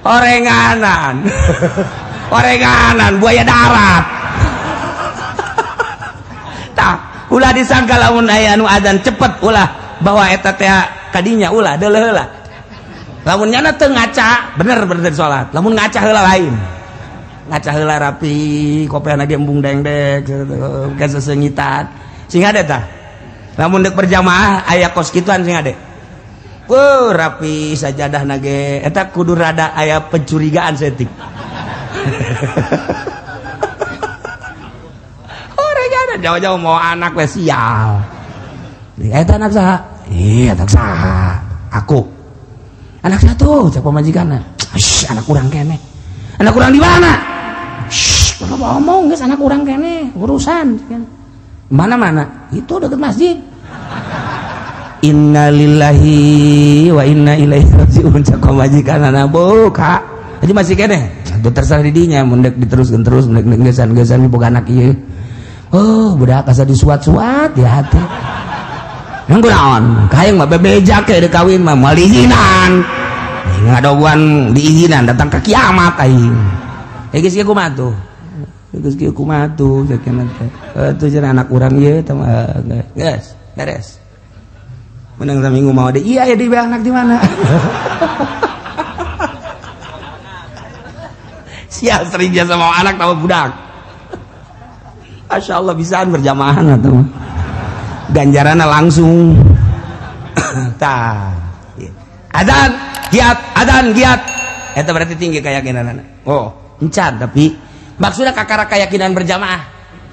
Horenganan. Horenganan buaya darat. Tah, ulah disangka lamun aya anu azan cepet ulah bahwa eta teh kadinya ulah deuleuh heula. Lamun nyana teu ngaca, bener bener salat. Lamun ngaca heula lain. Ngaca heula rapi, kopeana ge embung dengdek, ka sesengitan. Sing ade tah. Lamun deuk berjamaah aya kos kituan sing ade. Wuh, rapi sajadahna ge eta kudu rada aya pencurigaan setik. Horenganan jauh-jauh mau anak we sial. Eta anak saha? Ih, anak saha? Aku. Anak satu, cak pamajikanna. Shh, anak urang keneh. Anak urang di mana? Shh, kalau ngomong geus anak urang keneh, urusan. Mana-mana? Itu deket masjid. Innalillahi wa inna ilaihi rajiun cak pamajikanna buka. Jadi masih keneh. Atuh terserah di dinya mun deuk diteruskeun terus mun deuk geusan-geusan boga anak ieu. Oh, budak asa disuat-suat di hati. Yang kunaon? Kahayang mah bebeja ke deuk kawin mah moal diizinan. Ngadoguan diizinan datang ke kiamat aing. Geus kieu kumaha tuh? Geus kieu kumaha tuh sakeuna teh. Atuh cenah anak urang ieu teh mah geus, beres. Menang saminggu mau deh. Iya ya di anak di mana? Sial sering biasa mau anak tahu budak. Masya Allah bisaan berjamaah atau ganjarannya langsung. Tah. Adzan giat, adzan giat. Eta berarti tinggi keyakinan. Oh, encan tapi maksudnya kakara keyakinan berjamaah.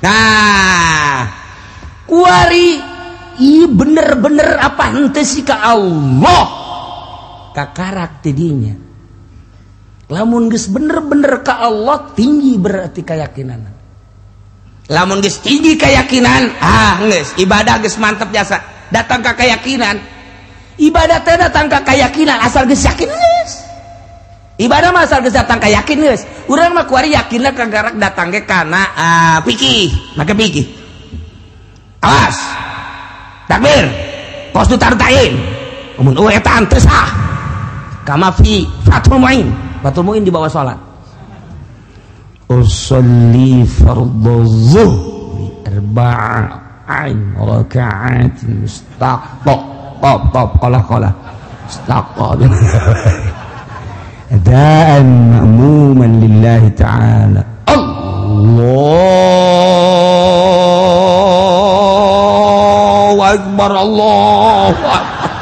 Nah, kuari i bener-bener apa henteu sih ka Allah. Kakarak tidinya. Lamun geus bener-bener ka Allah tinggi berarti keyakinan. Lamun geus tinggi keyakinan, ah geus ibadah geus mantep jasa. Datang ka keyakinan. Ibadah teh datang ka keyakinan asal geus yakin geus. Ibadah mah asal geus datang ka yakin geus. Urang mah kuari yakinna kagarak datang ge kana fikih, make fikih. Awas. Takbir. Kos du tartain. Mun eueuh eta teu sah. Kama fi Fathul Muin. Fathul Muin di bawah salat. Usolli fardhu zuhri arba'in raka'atin mustaqaq qaf qaf qalah qalah mustaqaq adaan ma'muman lillahi ta'ala. Allahu akbar, Allahu akbar.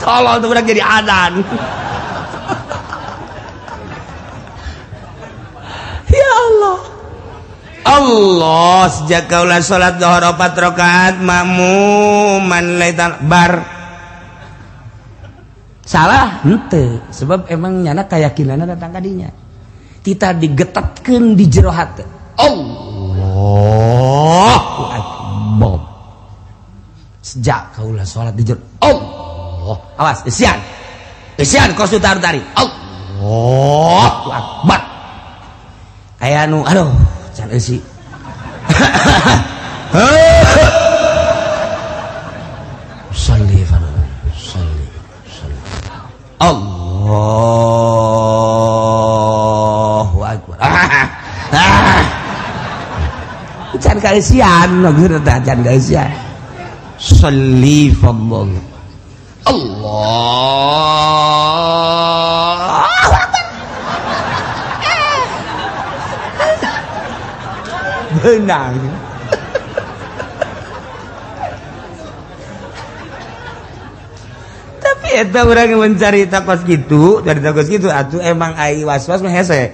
Tolong tuh udah jadi adzan. Ya Allah. Allah sejak kaulah salat zuhur 4 rakaat makmuman laitan bar. Salah henteu sebab emang nyana keyakinanna datang ka dinya. Kita digetetkeun di jero hate. Allahu akbar. Sejak kaulah salat di jero Allah. Awas isian. Isian kos taru-tari. Allahu akbar. Aya nu aduh can eusi. Sholli fardhu sholli sholli. Allahu akbar. Can kaeusian maksudna teh can kaeusian. Sholli fardhu. Allah akbar. Benang. Eta urang mencari takos gitu, cari takos gitu atuh emang ai was-was mah hese.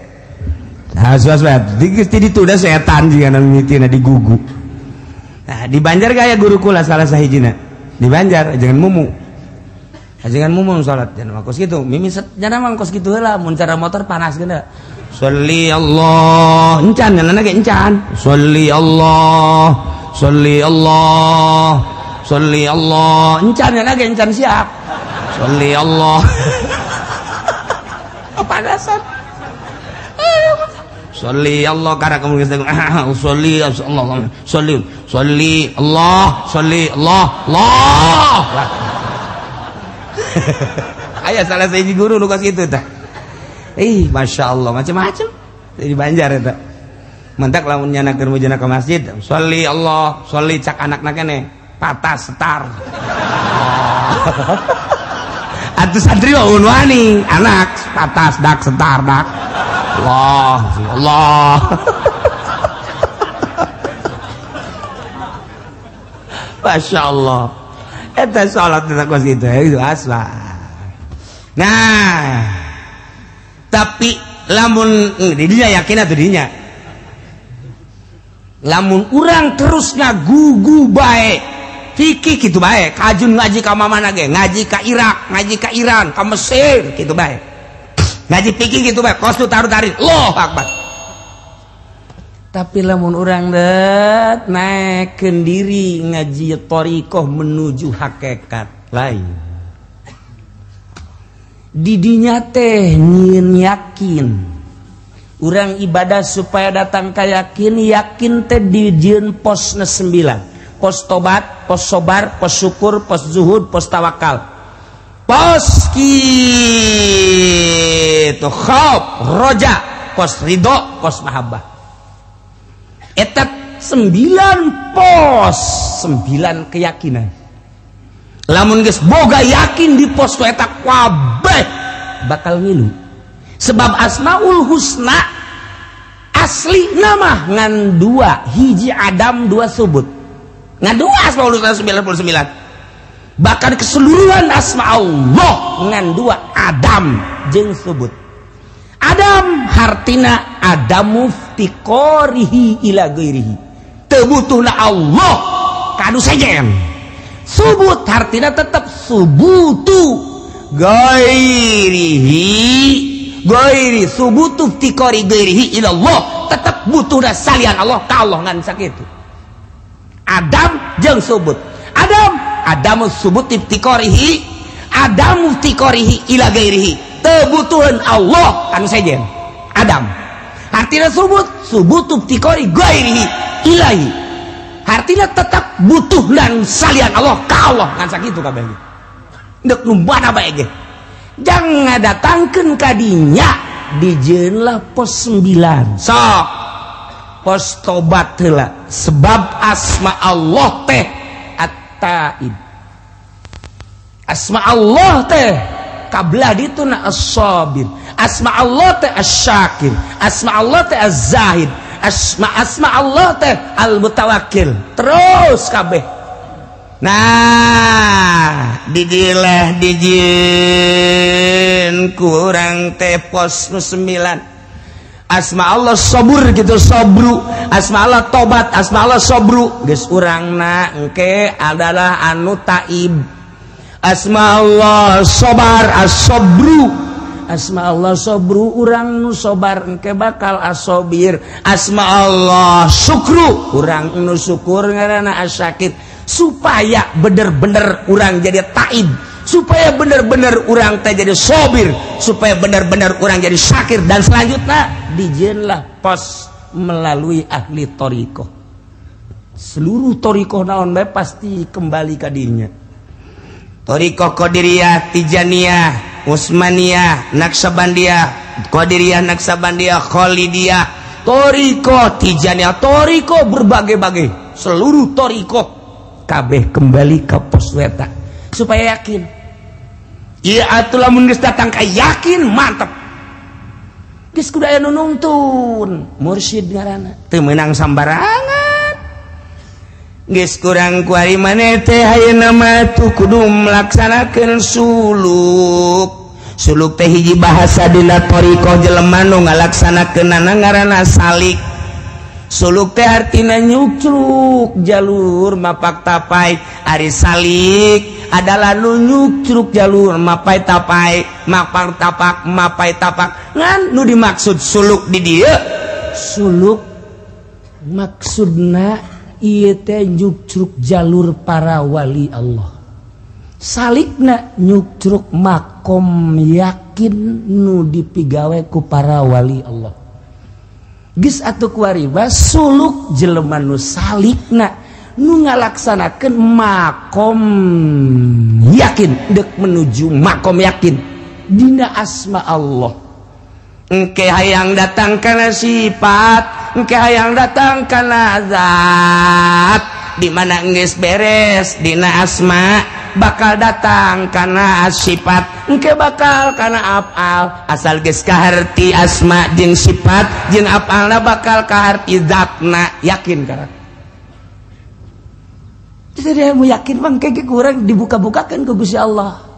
Was-was mah ditunda setan jiga mimitina digugu. Nah, di Banjar gaya guru kula salah sahijina. Di Banjar jangan mumu. Jangan mumu salat jangan mah kos kitu. Mimi jangan mah kos kitu heula mun cara motor panas geuna. Sholli Allah, encan nyanana ge encan. Sholli Allah, sholli Allah, sholli Allah, encan nyanana ge encan siap. Sholli Allah. Panasan. Sholli Allah karena kamu geus sholli Allah, sholli, sholli Allah, sholli Allah, Allah. Aya salah sahiji guru nu kos kitu tah. Ih, masya Allah, macam-macam di Banjar eta. Mentak lamun nyana keur mujana ka masjid, sholli Allah, sholli cak anakna keneh, patas setar. Atuh santri mah wani, anak patas dak setar dak. Allah, Allah. Masya Allah. Eta salat teh kos kitu, itu asla. Nah, tapi lamun didinya yakin atuh dinya. Lamun urang terus ngagugu bae, fikih kitu bae, kajun ngaji ka mana ge, ngaji ka Irak, ngaji ka Iran, ka Mesir kitu bae. Ngaji fikih kitu bae, kos tu taruh-tarik, Allahu Akbar. Tapi lamun urang det naekkeun diri ngaji thariqah menuju hakikat lain. Didinya teh nyieun yakin. Urang ibadah supaya datang ka yakin, yakin teh dijieun posna 9. Pos tobat, pos sobar, pos syukur, pos zuhud, pos tawakal. Pos kitu khauf, roja, pos ridho, pos mahabbah. Eta 9 pos, 9 keyakinan. Lamun geus boga yakin di pos ku eta kabeh bakal ngilu. Sebab Asmaul Husna asli nama ngan 2, hiji adam 2 subut. Ngan 2 Asmaul Husna 99. Bahkan keseluruhan asma Allah ngan 2 adam jeung subut. Adam hartina adamu iftiqarihi ila ghairihi. Teu butuhna Allah ka anu sejen. Subut hartina tetap subutu ghairihi, ghairi subutu iftiqari ghairihi ila Allah, tetap butuhna salian Allah ka Allah ngan sakitu. Adam jeung subut. Adam adamu subut iftiqarihi, adamu iftiqarihi ila ghairihi. Teu butuheun Allah anu sejen. Adam artinya subut, subutu iftiqari ghairihi ilahi. Artinya tetap butuh dan salian Allah ka Allah ngan sakitu kabeh. Deuk nu mana bae ge. Jangan datangkeun ka dinya dijieunlah pos 9. Sok pos tobat heula sebab asma Allah teh at-taib. Asma Allah teh kablah dituna as-sabir. Asma Allah teh asy-syakir. Asma Allah teh az-zahid. Asma Allah teh al-mutawakkil. Terus kabeh. Nah, didilah dijin kurang teh pos 9. Asma Allah sabur gitu sabru, asma Allah tobat, asma Allah sabru. Geus urangna engke adalah anu taib. Asma Allah sobar as-sabru. Asma Allah sobru urang nu sobar engke bakal asobir. Asma Allah syukru urang nu syukur ngaranna asyakir. Supaya bener-bener urang jadi taib, supaya bener-bener urang teh jadi sobir, supaya bener-bener urang jadi syakir, dan selanjutnya dijieunlah pos melalui ahli thariqah. Seluruh thariqah naon bae pasti kembali ka dirinya. Thariqah Qadiriyah, Tijaniyah, Utsmaniyah, Naqsyabandiyah, Qadiriyah, Naqsyabandiyah, Khalidiyah, thariqah Tijaniyah, thariqah berbagai-bagai, seluruh thariqah kabeh kembali ke pos weta supaya yakin. Ieu atuh lamun geus datang ka yakin mantep. Geus kudu aya nu nungtun, mursyid ngaranna. Teu meunang sambarangan. Geus kurang kuari maneh teh ayeuna mah tuh kudu melaksanakeun suluk. Suluk teh hiji bahasa dina thariqah jelema nu ngalaksanakeunana ngaranna salik. Suluk teh artina nyucruk jalur mapak tapai. Ari salik adalah nu nyucruk jalur mapai tapai, mapak tapak, mapai tapak. Ngan nu dimaksud suluk di dieu suluk maksudna ieu teh nyucruk jalur para wali Allah. Salikna nyucruk makom yakin nu dipigawe ku para wali Allah. Geus atuh kuari suluk jelema nu salikna nu ngalaksanakeun makom yakin deuk menuju makom yakin dina asma Allah. Engke hayang datang kana sifat, engke hayang datang kana zat. Di mana geus beres dina asma bakal datang kana sifat, engke bakal kana afal. Asal geus kaharti asma jeung sifat jeung afalna bakal kaharti zatna, yakin kana. Jadi ilmu yakin mah engke kurang dibuka-bukakeun ku Gusti Allah.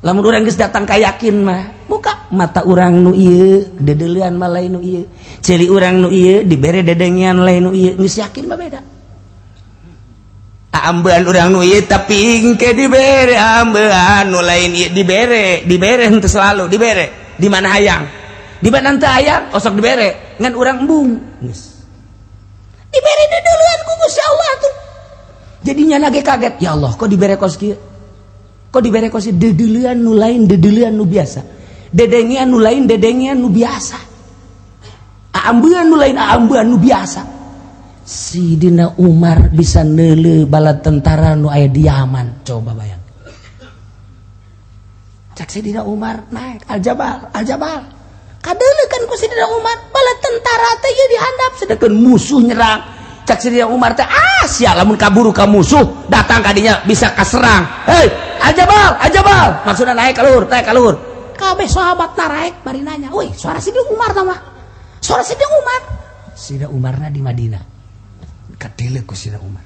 Lamun urang geus datang ka yakin mah buka mata urang nu ieu dedeulean mah lain nu ieu, ceuli urang nu ieu dibere dedengean lain nu ieu, geus yakin mah beda. Ambean urang nu ieu tapi engke dibere ambean nu lain ieu dibere, dibere henteu selalu dibere. Di mana hayang? Di mana henteu hayang osok dibere ngan urang embung. Geus. Dibere dedeulean ku Gusti Allah tuh. Jadinya lagi kaget, ya Allah kok dibere kos kieu? Kok dibere kos dedeulean nu lain dedeulean nu biasa, dedengean nu lain dedengean nu biasa, aambean nu lain aambean nu biasa. Sidina Umar bisa neuleuh bala tentara nu aya di Yaman, coba bayang. Cak Sidina Umar naik al-jabal, al-jabal. Kadeuleuh kan ku Sidina Umar bala tentara teh ieu dihandap sedengkeun musuh nyerang. Cak Sidina Umar teh ah sia lamun kaburu ka musuh datang kadinya bisa kaserang. Hei, al-jabal, al-jabal. Maksudna naik ka luhur, naik ka luhur. Kabeh sahabat naraek bari nanya, "Woi, suara Sidina Umar tah mah?" Suara Sidina Umar. Sidina Umarna di Madinah. Kadeuleuh ku Sidina Umar.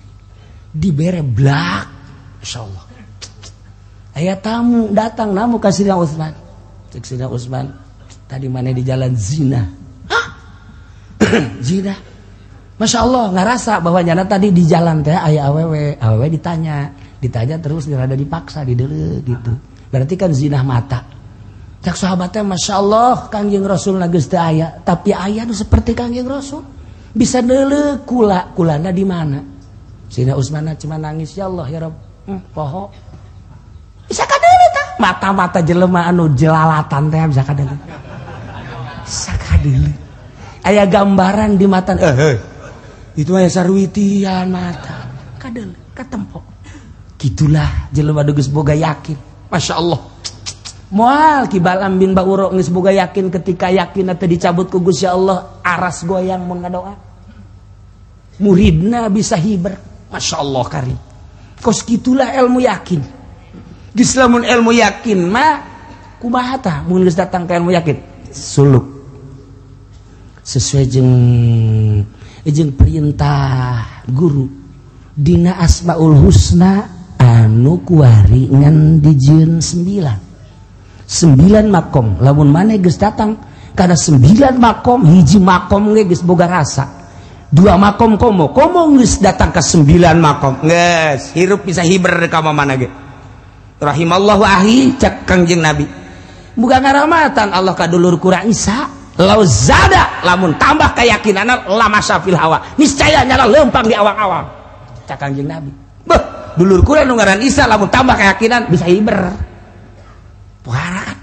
Dibere blak, insyaallah. Aya tamu datang namu ka Sidina Utsman. Cek Sidina Utsman, tadi mana di jalan zina. Hah? Zina. Masya Allah ngerasa bahwa nyana tadi di jalan teh aya awewe, awewe ditanya, ditanya terus rada dipaksa dideuleuh gitu. Berarti kan zina mata. Cak sahabatnya Masya Allah Kangjeng Rasul geus teu aya, tapi aya nu seperti Kangjeng Rasul. Bisa deuleuh kula, kulana di mana? Sidina Utsman cuma nangis ya Allah ya Rabb. Poho. Bisa kadeuleuh tah. Mata-mata jelema anu jelalatan teh bisa kadeuleuh. Bisa kadeuleuh. Aya gambaran di mata itu aya sarwitian mata kadel katempok. Gitulah jelema geus boga yakin. Masya Allah. Moal Ki Balam bin Bauro geus boga yakin ketika yakin teh dicabut ku Gusti Allah aras goyang mun ngadoa. Muridna bisa hiber. Masya Allah karim. Kos gitulah ilmu yakin. Geus lamun ilmu yakin mah kumaha tah mun geus datang ka ilmu yakin? Suluk. Sesuai jeung perintah guru dina asmaul husna anu kuari ngan dijieun 9 makom. Lamun maneh geus datang kana 9 makom, hiji makom ge geus boga rasa, 2 makom komo komo geus datang ka 9 makom geus hirup bisa hiber ka mana ge. Rahimallahu ahi cak Kangjeng Nabi, bukan ngaramatan Allah ka dulur kurang Isa. Lau zada lamun tambah keyakinanna lama syafil hawa niscaya nyala lempang di awang-awang. Cak Kangjeng Nabi, beuh dulur kurang nu ngaran Isa lamun tambah keyakinan bisa hiber. Pohara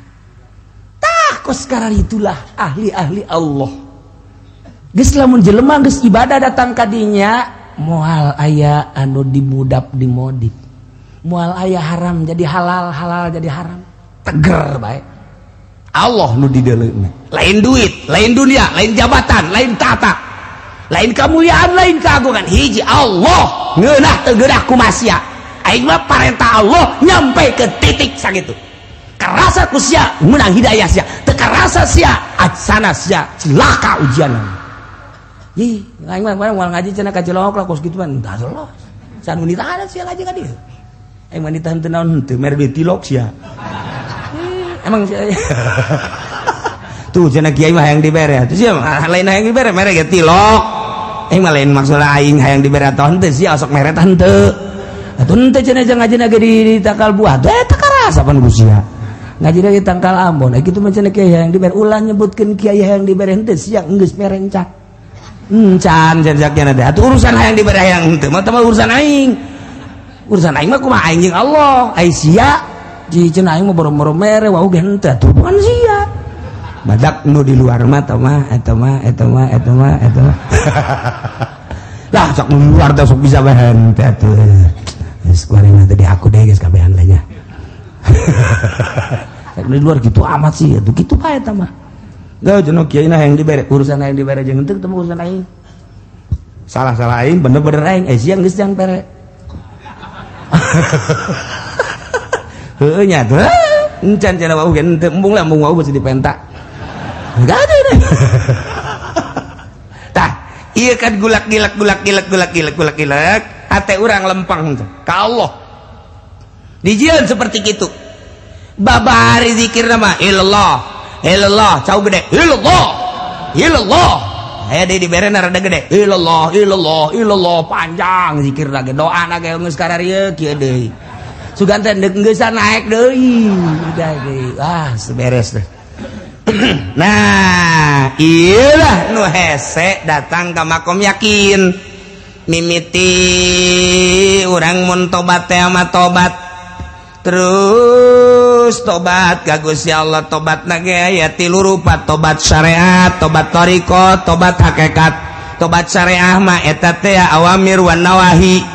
tah kos sekarang itulah ahli-ahli Allah. Geus lamun jelema geus ibadah datang ka dinya moal aya anu dimudap dimodip, moal aya haram jadi halal, halal jadi haram, teger bae. Allah nu dideuleuna, lain duit, lain dunia, lain jabatan, lain tata, lain kemuliaan, lain keagungan. Hiji Allah ngeunah teu geunah kumasia. Aing mah parentah Allah nyampe ke titik sakitu. Karasa ku sia meunang hidayah sia, teu karasa sia atsana sia cilaka ujian. Ih, aing mah moal ngaji cenah ka Cilongok lah kos kitu mah entah lolos. San unitahan sia ngaji ka dieu. Aing mah ditahan teu naon henteu mere duit tilok sia. Emang sia. Tuh cenah kiai mah hayang dibere. Tuh sia lain hayang dibere mere ge tilok. Aing mah lain maksudna aing hayang dibere atawa henteu sia sok mere tah henteu. Atuh henteu cenah jeung ngajina ge di takal buah. Teh teu karasa pan ku sia. Ngajina di tangkal Ambon. Kitu mah cenah kiai hayang dibere ulah nyebutkeun kiai hayang dibere henteu sia geus mere encan. Encan cenah teh. Atuh urusan hayang dibere hayang henteu mah teh urusan aing. Urusan aing mah kumaha aing jeung Allah. Ai sia cenah aing mah boro-boro mere wau ge henteu atuh bukan sia. Badak nu di luar mah eta mah eta mah eta mah eta mah eta mah. Lah sok nu di luar teh sok bisa bae henteu atuh. Geus kuari mah teh di aku deui geus kabehan lah nya. Sok di luar kitu amat sih atuh kitu bae eta mah. Gak jenuh kiai nah yang dibere urusan yang dibere jeung henteu ketemu urusan aing. Salah-salah aing bener-bener aing siang geus jang pere. Heueuh nya teh encan cenah wau ge henteu embung lah embung wau beusi dipenta. Enggak ada ini. Tah, ieu kan gulak gilek gulak gilek gulak gilek gulak gilek hate urang lempang teh ka Allah. Dijieun seperti kitu. Babari zikirna mah ilallah. Ilallah, cau gede. Ilallah. Ilallah. Aya deui dibere rada gede. Ilallah, ilallah, ilallah panjang zikirna ge doana ge geus kararieu kieu deui. Sugan teh deuk geusan naek deui. Udah deui. Ah, seberes deh. Nah, iyalah nu hese datang ka makom yakin. Mimiti urang mun tobat teh mah tobat. Terus tobat ka Gusti Allah, tobatna ge aya tilu rupa, tobat syariat, tobat thariqah, tobat hakikat. Tobat syariah mah eta teh awamir wan nawahi,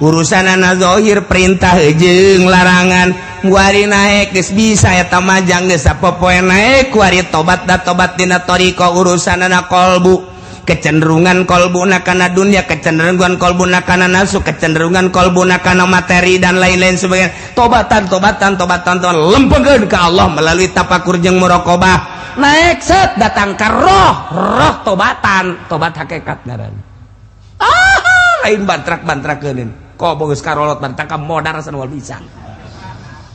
urusanana zahir perintah jeung larangan. Kuari naek geus bisa eta mah jang geus sapopoe naek kuari tobat da tobat dina thariqah urusanana qalbu. Kecenderungan kolbuna kana dunia, kecenderungan kolbuna kana nafsu, kecenderungan kolbuna kana materi dan lain-lain sebagainya. Tobatan, tobatan, tobatan, tobatan, lempengkeun ka Allah melalui tapakur jeung muraqabah. Naik set datang ka roh, roh tobatan, tobat hakikat ngaranna. Ah, lain bantrak-bantrakeun. Kok geus karolot bantrak ka modar san wal bisa.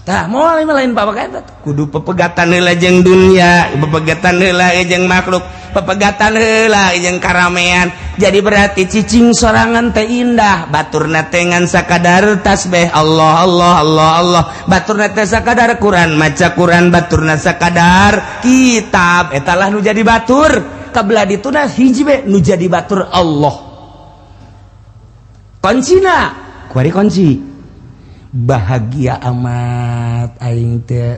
Tah, moal lain bapak kudu pepegatan heula jeung dunia, pepegatan heula jeung makhluk, pepegatan heula jeung karamean. Jadi berarti cicing sorangan teh indah, baturna teh ngan sakadar tasbih Allah Allah Allah Allah, baturna teh sakadar Quran, maca Quran, baturna sakadar kitab. Eta lah nu jadi batur. Kabelah dituna hiji be nu jadi batur Allah. Kuncina, kuari kunci. Bahagia amat aing teh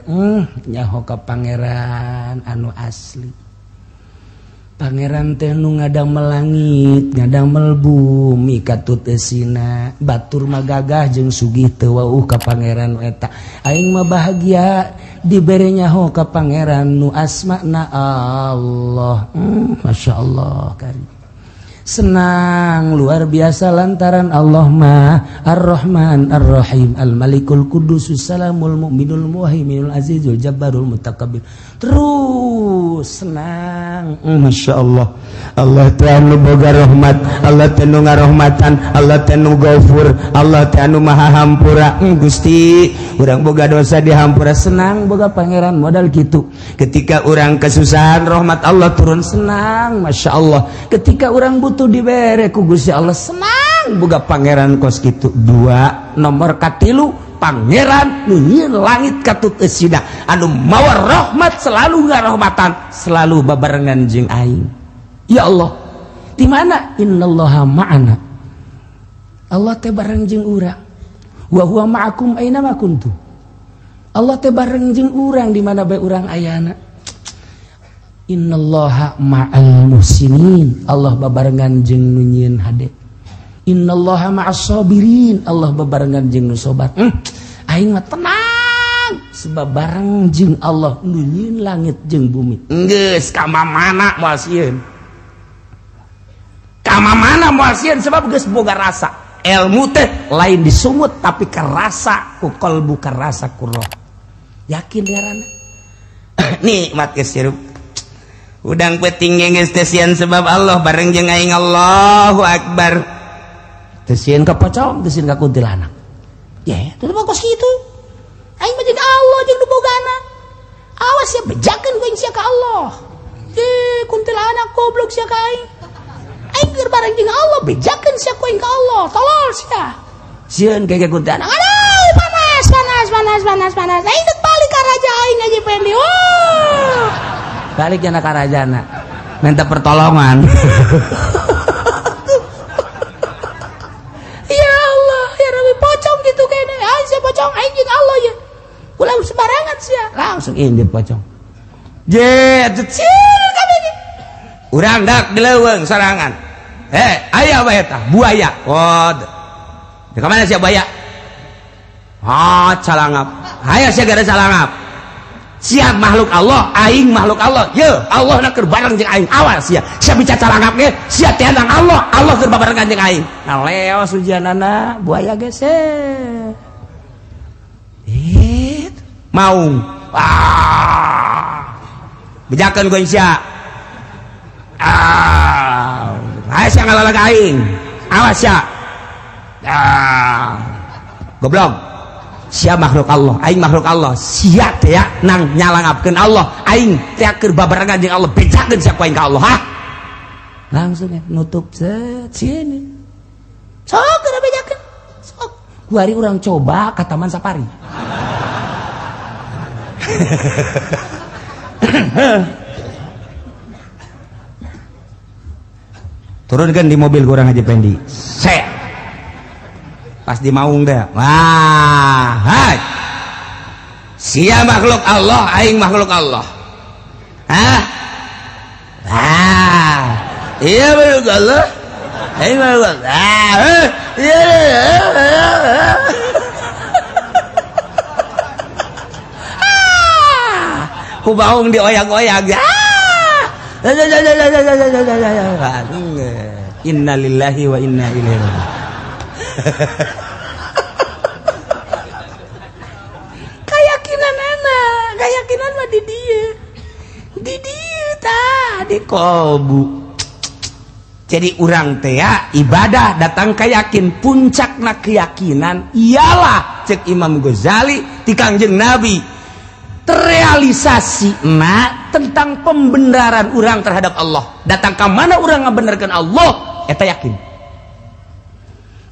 nyaho ka pangeran anu asli. Pangeran teh nu ngadamel langit, ngadamel bumi katut eusina, batur mah gagah jeung sugih teu wauh ka pangeran eta. Aing mah bahagia dibere nyaho ka pangeran nu asmana Allah. Masyaallah kari. Senang luar biasa lantaran Allah mah Ar-Rahman Ar-Rahim Al-Malikul Qudusus Salamul Mu'minul Muhaiminul Azizul Jabbarul Mutakabbir. Terus senang, Masya Allah. Allah teh anu boga rahmat, Allah teh nu ngarahmatan, Allah teh nu gafur, Allah teh anu maha hampura. Gusti, urang boga dosa dihampura, senang boga pangeran modal kitu. Ketika urang kesusahan rahmat Allah turun, senang, Masya Allah. Ketika urang butuh dibere ku Gusti Allah, senang boga pangeran kos kitu. Dua nomor katilu, pangeran nu nyieun langit katut eusina anu mawa rahmat selalu ngarahmatan, selalu babarengan jeung aing. Ya Allah, di mana innallaha ma'ana? Allah teh bareng jeung urang. Wa huwa ma'akum aina ma kuntum. Allah teh bareng jeung urang di mana bae urang ayana. Innallaha ma'al muhsinin. Allah babarengan jeung nu nyieun hade. Innallaha ma'as sabirin. Allah babarengan jeung nu sabar. Aing mah tenang sebab bareng jeung Allah nu nyieun langit jeung bumi. Geus ka mamana moal sieun. Ka mamana moal sieun sebab geus boga rasa. Ilmu teh lain disumut tapi kerasa ku kalbu, kerasa ku roh. Yakin ngaranna. Nikmat geus hirup. Udang peuting geus teu sieun sebab Allah bareng jeung aing Allahu Akbar. Teu sieun ka pocong, teu sieun ka kuntilanak. Ya, teu mah kos kitu. Aing mah jeung Allah jeung nu bogana. Awas sia bejakeun ku aing sia ka Allah. Eh, kuntilanak goblok sia ka aing. Aing keur bareng jeung Allah bejakeun sia ku aing ka Allah. Tolol sia. Sieun ka kuntilanak. Aduh, panas, panas, panas, panas, panas. Aing teu balik ka raja aing Haji Pendi. Oh. Balik jana ka rajana. Minta pertolongan. Ya Allah, ya Rabbi, pocong gitu kene. Aing sia pocong aing jeung Allah ya. Ulah sembarangan sia. Langsung indit pocong. Je, cil kabeh. Urang dak di leuweung sorangan. Eh, aya bae eta, buaya. Oh. Di mana sia buaya? Ah, calangap. Aya sia gara calangap. Siap makhluk Allah, aing makhluk Allah. Ye, Allah na keur bareng jeung aing. Awas sia. Sia bicara calangap ge, sia tiandang Allah, Allah keur babarengan jeung aing. Nah, leos ujianana buaya geus. Maung. Ah. Bejakeun ku sia. Ah. Hae sia ngalalag aing. Awas sia. Ah. Goblok. Sia makhluk Allah, aing makhluk Allah. Sia teh nang nyalangapkeun Allah, aing teh keur babarengan jeung Allah, bejakeun sia ku aing ka Allah, ha? Langsung ya, nutup set sini. Sok keur bejakeun. Sok. Kuari urang coba ka Taman Safari. Turunkan di mobil kurang Haji Pendi. Set. Pas di maung deh. Wah, hai. Sia makhluk Allah, aing makhluk Allah. Hah? Ah. Iya makhluk Allah. Aing makhluk Allah. Ah, iya. Ku baung dioyak-oyak. Innalillahi wa inna ilaihi raji'un. Keyakinan anak, keyakinan mah di dia. Di dia tah, di kolbu. Jadi urang teh ibadah datang keyakin, puncakna keyakinan ialah cek Imam Ghazali ti Kangjeng Nabi. Terrealisasi na tentang pembenaran orang terhadap Allah. Datang ke mana orang ngabenerkeun Allah, eta yakin.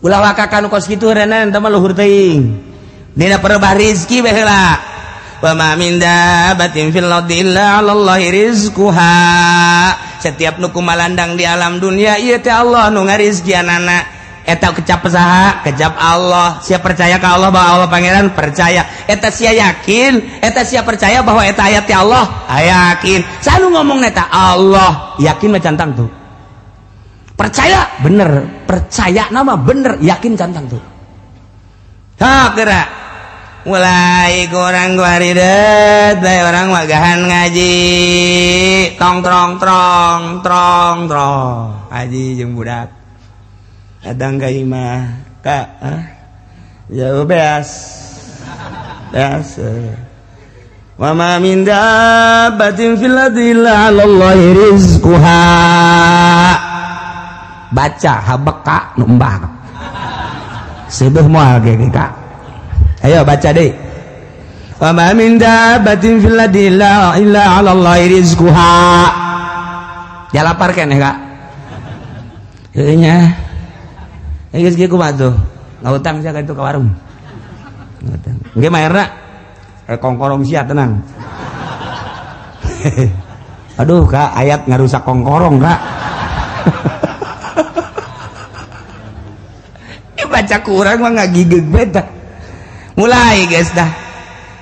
Ulah waka kanu kos kitu renan eta mah luhur teuing. Dina perebah rizki bae heula. Wa ma min dabbatin fil ardi illa 'ala Allahi rizquha. Setiap nu kumalandang di alam dunia ieu teh Allah nu ngarizkianana. Eta kecap saha? Kecap Allah. Sia percaya ka Allah bahwa Allah pangeran? Percaya. Eta sia yakin, eta sia percaya bahwa eta ayat ti Allah? Yakin. Sanu ngomong eta Allah, yakin mah cantang tuh. Percaya bener, percaya nama bener, yakin cantang tuh. Ha geura. Mulai kurang guaridet, bae orang wagahan ngaji. Tong trong trong trong trong. Haji jeung budak. Kadang ka imah ka ya beas beas wa ma min dabbatin fil ardi illa 'ala Allahi rizquha. Baca habeka nu embah seubeuh moal ge ka. Ayo baca deui. Wa ma min dabbatin fil ardi illa 'ala Allahi rizquha. Ya lapar keneh kak. Heueuh nya. Geus kieu kumaha tuh? Ngahutang sia ka itu ka warung. Ngahutang. Engke mayarna kongkorong sia tenang. Aduh kak, ayat ngarusak kongkorong kak. Ini baca kurang mah ngagigeg beta. Mulai guys dah.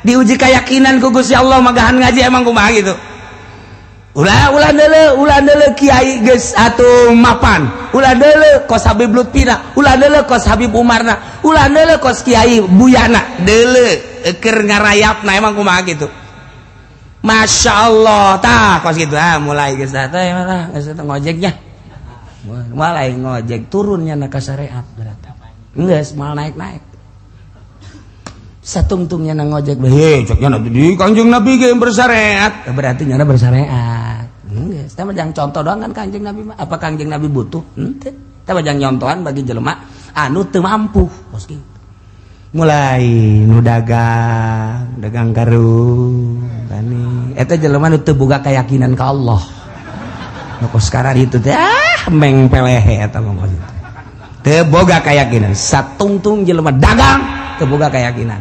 Diuji keyakinan ku Gusti Allah magahan ngaji emang kumaha gitu. Ulah ulah deuleu kiai geus atuh mapan. Ulah deuleu kos Habib Lutfina, ulah deuleu kos Habib Umarna, ulah deuleu kos Kiai Buyana, deuleu keur ngarayapna emang kumaha gitu. Masya Allah, tah kos gitu. Ah mulai geus tah teh mah geus ngojeknya. Mulai ngojek turunnya na ka syariat berarti. Geus mal naik-naik. Satungtungnya na ngojek, hei ceknya nanti di Kangjeng Nabi ge bersyariat, berarti nyana bersyariat. Geus. Beres. Teh mah jang contoh doang kan Kangjeng Nabi mah. Apa Kangjeng Nabi butuh? Henteu. Teh mah jang nyontohan bagi jelema anu teu mampu. Kos kitu. Mulai nu dagang, dagang karung tani. Eta jelema nu teu boga keyakinan ka Allah. Nu kos sekarang itu teh ah meng pelehe eta mah kos itu. Teu boga keyakinan. Satungtung jelema dagang teu boga keyakinan.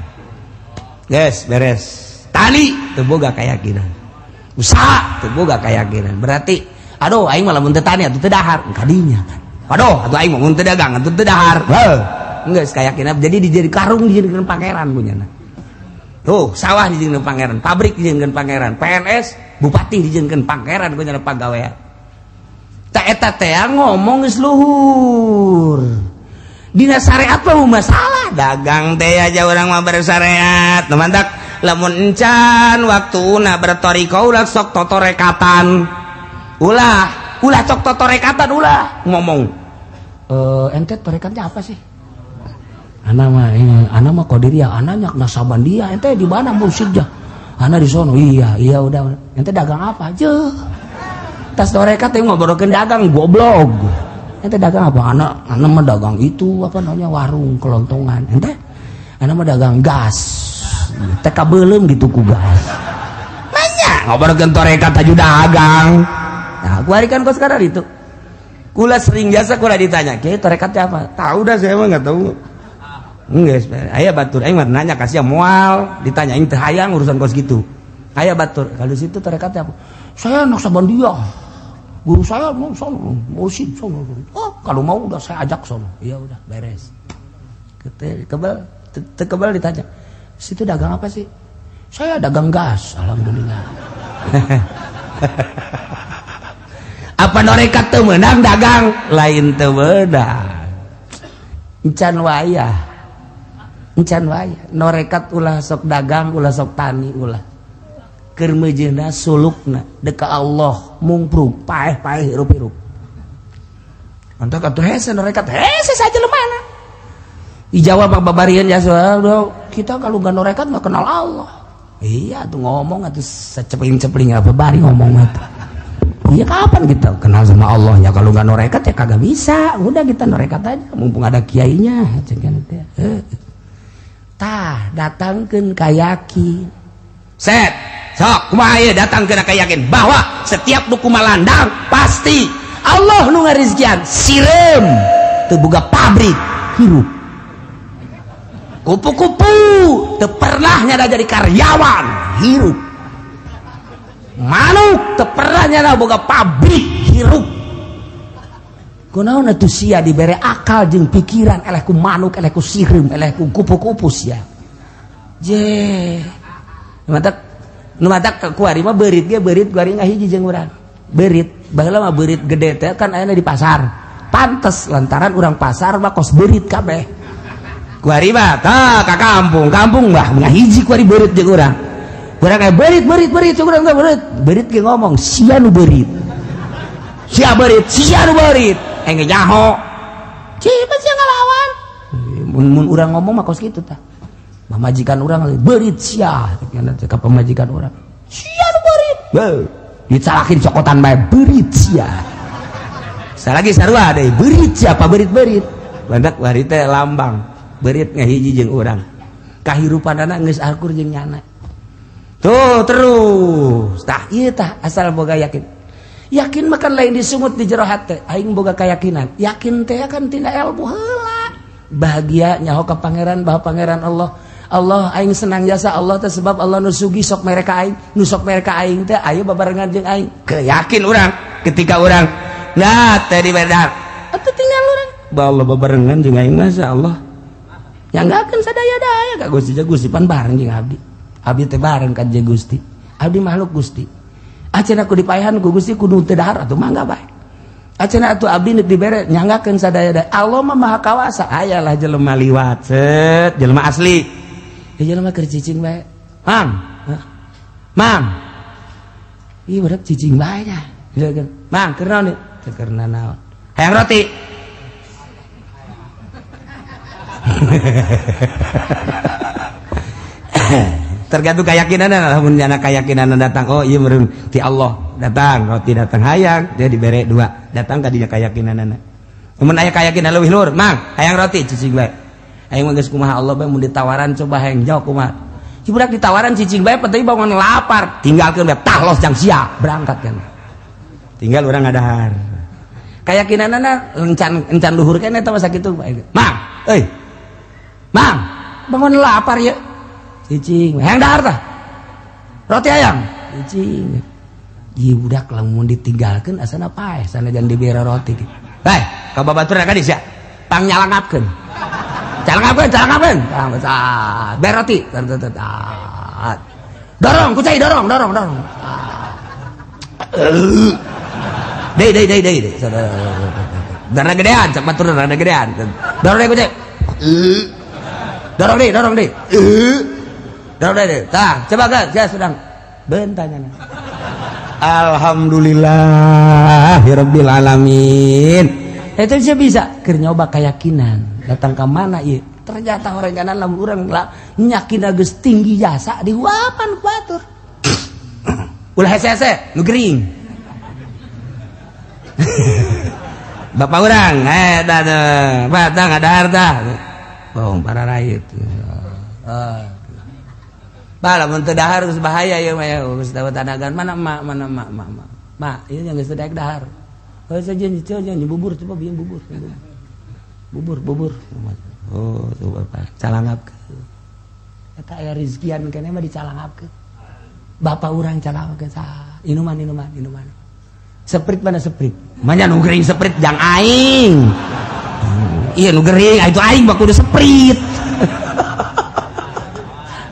Geus beres. Tani teu boga keyakinan. Usaha teu boga keyakinan. Berarti aduh aing mah lamun teu tani atuh teu dahar kadinya kan. Aduh atuh aing mah mun teu dagang atuh teu dahar. Heuh. Geus keyakinan jadi dijadi karung dijadikeun pangeran punyana. Tuh, sawah dijadikeun pangeran, pabrik dijadikeun pangeran, PNS bupati dijadikeun pangeran punyana pagawean. Ta eta teh ngomong geus luhur. Dina syariat mah masalah dagang teh aja urang mah bersyariat. Nu mantak lamun encan waktuna bertoriko ulah sok totorekatan. Ulah, ulah sok totorekatan ulah ngomong. Ente torekatnya apa sih? Ana mah ana mah qadiriyah, ana nyak nasaban dia, ente di mana mursyidnya? Ana di sono. Iya, iya udah. Ente dagang apa? Jeuh. Tas torekat teh ngobrolkeun dagang goblok. Ente dagang apa? Ana mah dagang itu apa namanya warung kelontongan. Ente? Ana mah dagang gas. TK belum gitu ku gas. Banyak ngobrolkeun torekat aju dagang. Nah, kuari kan kos sekarang itu. Kula sering jasa kula ditanya, "Kiai torekatnya apa?" Tahu dah saya mah enggak tahu. Enggak, aya batur aing mah nanya kasih moal, ditanya aing teu hayang urusan kos gitu. Aya batur, kalau situ torekatnya apa? Saya Naqsyabandiyah. Guru saya mau sono, mursyid sono. Oh, kalau mau udah saya ajak sono. Iya udah, beres. Kebal, kebal ditanya. Situ dagang apa sih? Saya dagang gas, alhamdulillah. Apa norekat teu meunang dagang? Lain teu meunang. Encan wayah. Encan wayah. Norekat ulah sok dagang, ulah sok tani, ulah. Keur meujeuhna sulukna deka Allah mungprung paeh-paeh hirup-hirup. Antak atuh hese norekat hese saja lemana. Dijawab Pak Babarian ya kita kalau nggak norekat nggak kenal Allah. Iya tuh ngomong atuh secepling-cepling apa bari ngomong atuh. Iya kapan kita kenal sama Allah ya kalau nggak norekat ya kagak bisa. Udah kita norekat aja mumpung ada kiainya. Tah datangkeun ka yakin. Set sok kumaha ieu datangkeun ka yakin bahwa setiap nu kumalandang pasti Allah nu ngarizkian sireum teu boga pabrik hirup. Kupu-kupu teu pernah nyada jadi karyawan hirup. Manuk teu pernah nyada boga pabrik hirup. Kunaon atuh sia dibere akal jeung pikiran eleh ku manuk, eleh ku sireum, eleh ku kupu-kupu sia. Je. Matak nu matak kuari mah beurit ge beurit kuari ngahiji jeung urang. Beurit, baheula mah beurit gede teh kan ayana di pasar. Pantes lantaran urang pasar mah kos beurit kabeh. Kuari mah tah ka kampung, kampung mah ngahiji kuari beurit jeung urang. Urang kayak beurit beurit beurit urang teh beurit. Beurit ge ngomong sia nu beurit. Sia beurit, sia nu beurit. Aing ge nyaho. Cieun sia ngalawan. Mun urang ngomong mah kos kitu tah. Pamajikan urang beurit sia, ka pamajikan urang. Sia nu beurit. Beuh, dicalakin cokotan bae beurit sia. Salagi sarua deui beurit sia apa beurit-beurit. Bandak bari teh lambang. Beurit ngahiji jeung urang. Kahirupanana geus akur jeung nyana. Tuh terus. Tah ieu tah asal boga yakin. Yakin mah kan lain disungut di jero hate, aing boga keyakinan. Yakin teh kan tina ilmu heula. Bahagia nyaho ka pangeran bahwa pangeran Allah. Allah aing senang jasa Allah teh sebab Allah nu sugi sok mereka aing, nu sok mereka aing teh ayo babarengan jeung aing. Keyakin urang ketika urang nah teh dibedar. Atuh tinggal urang. Bah Allah babarengan jeung aing mah Allah. Ya enggak akan sadaya-daya ka Gusti Gusti pan bareng jeung abdi. Abdi teh bareng ka jeung Gusti. Abdi makhluk Gusti. Acenah ku dipaehan ku Gusti kudu teu dahar atuh mangga bae. Acenah atuh abdi neuk dibere nyanggakeun sadaya-daya. Allah mah maha kawasa. Ayalah jelema liwat set jelema asli. Ya jelema keur cicing bae. Mang. Mang. Ih budak cicing bae nya. Mang keur naon ieu? Teu keur nanaon. Hayang roti. Tergantung keyakinan, lamun jana keyakinan datang, oh iya meureun ti Allah. Datang roti datang hayang dia dibere dua. Datang ka dinya kayakinanana. Mun aya kayakinan leuwih luhur, Mang, hayang roti cicing bae. Aing mah geus kumaha Allah bae mun ditawaran coba hayang jauh kumaha. Si budak ditawaran cicing bae penting bangun lapar, tinggalkeun bae tah los jang sia, berangkat kan. Tinggal urang ngadahar. Kayakinanana encan luhur keneh eta mah sakitu bae. Mang, euy. Mang, bangun lapar ye. Cicing, hayang dahar tah. Roti ayam, cicing. Ieu budak lamun ditinggalkeun asana paeh, sanajan dibere roti. Bae, ka babatur ka sia. Pang nyalangapkeun. Calangapkeun, calangapkeun. Tang, bere roti. Dorong, kucai dorong, dorong, dorong. Deui, deui, deui, deui. Darah gedean, cak batur rada gedean. Dorong deui kucai. Dorong deui, dorong deui. Dorong deui. Tah, coba kan, sia sedang bentanya. Alhamdulillahirabbil alamin. Itu sih bisa keur nyoba keyakinan. Datang ke mana ieu? Ternyata orang kanan lamun urang lah nyakin geus tinggi jasa dihuapan ku batur. Ulah hese-hese nu gering. Bapak urang eta teh, batang ada harta. Bohong para rakyat. Bah lamun teu dahar geus bahaya ieu mah ya, geus tanagan mana emak, mana emak, emak, emak. Mak, ieu yang geus daek dahar. Oh, saja jangan bubur coba bieu bubur. Bubur, bubur. Oh, coba Pak, calangapkeun. Eta aya rizkian keneh mah dicalangapkeun. Bapak urang calangapkeun saha? Inuman, inuman, inuman. Seprit mana seprit? Manya nu gering seprit jang aing. Iya nu gering, itu aing mah kudu seprit.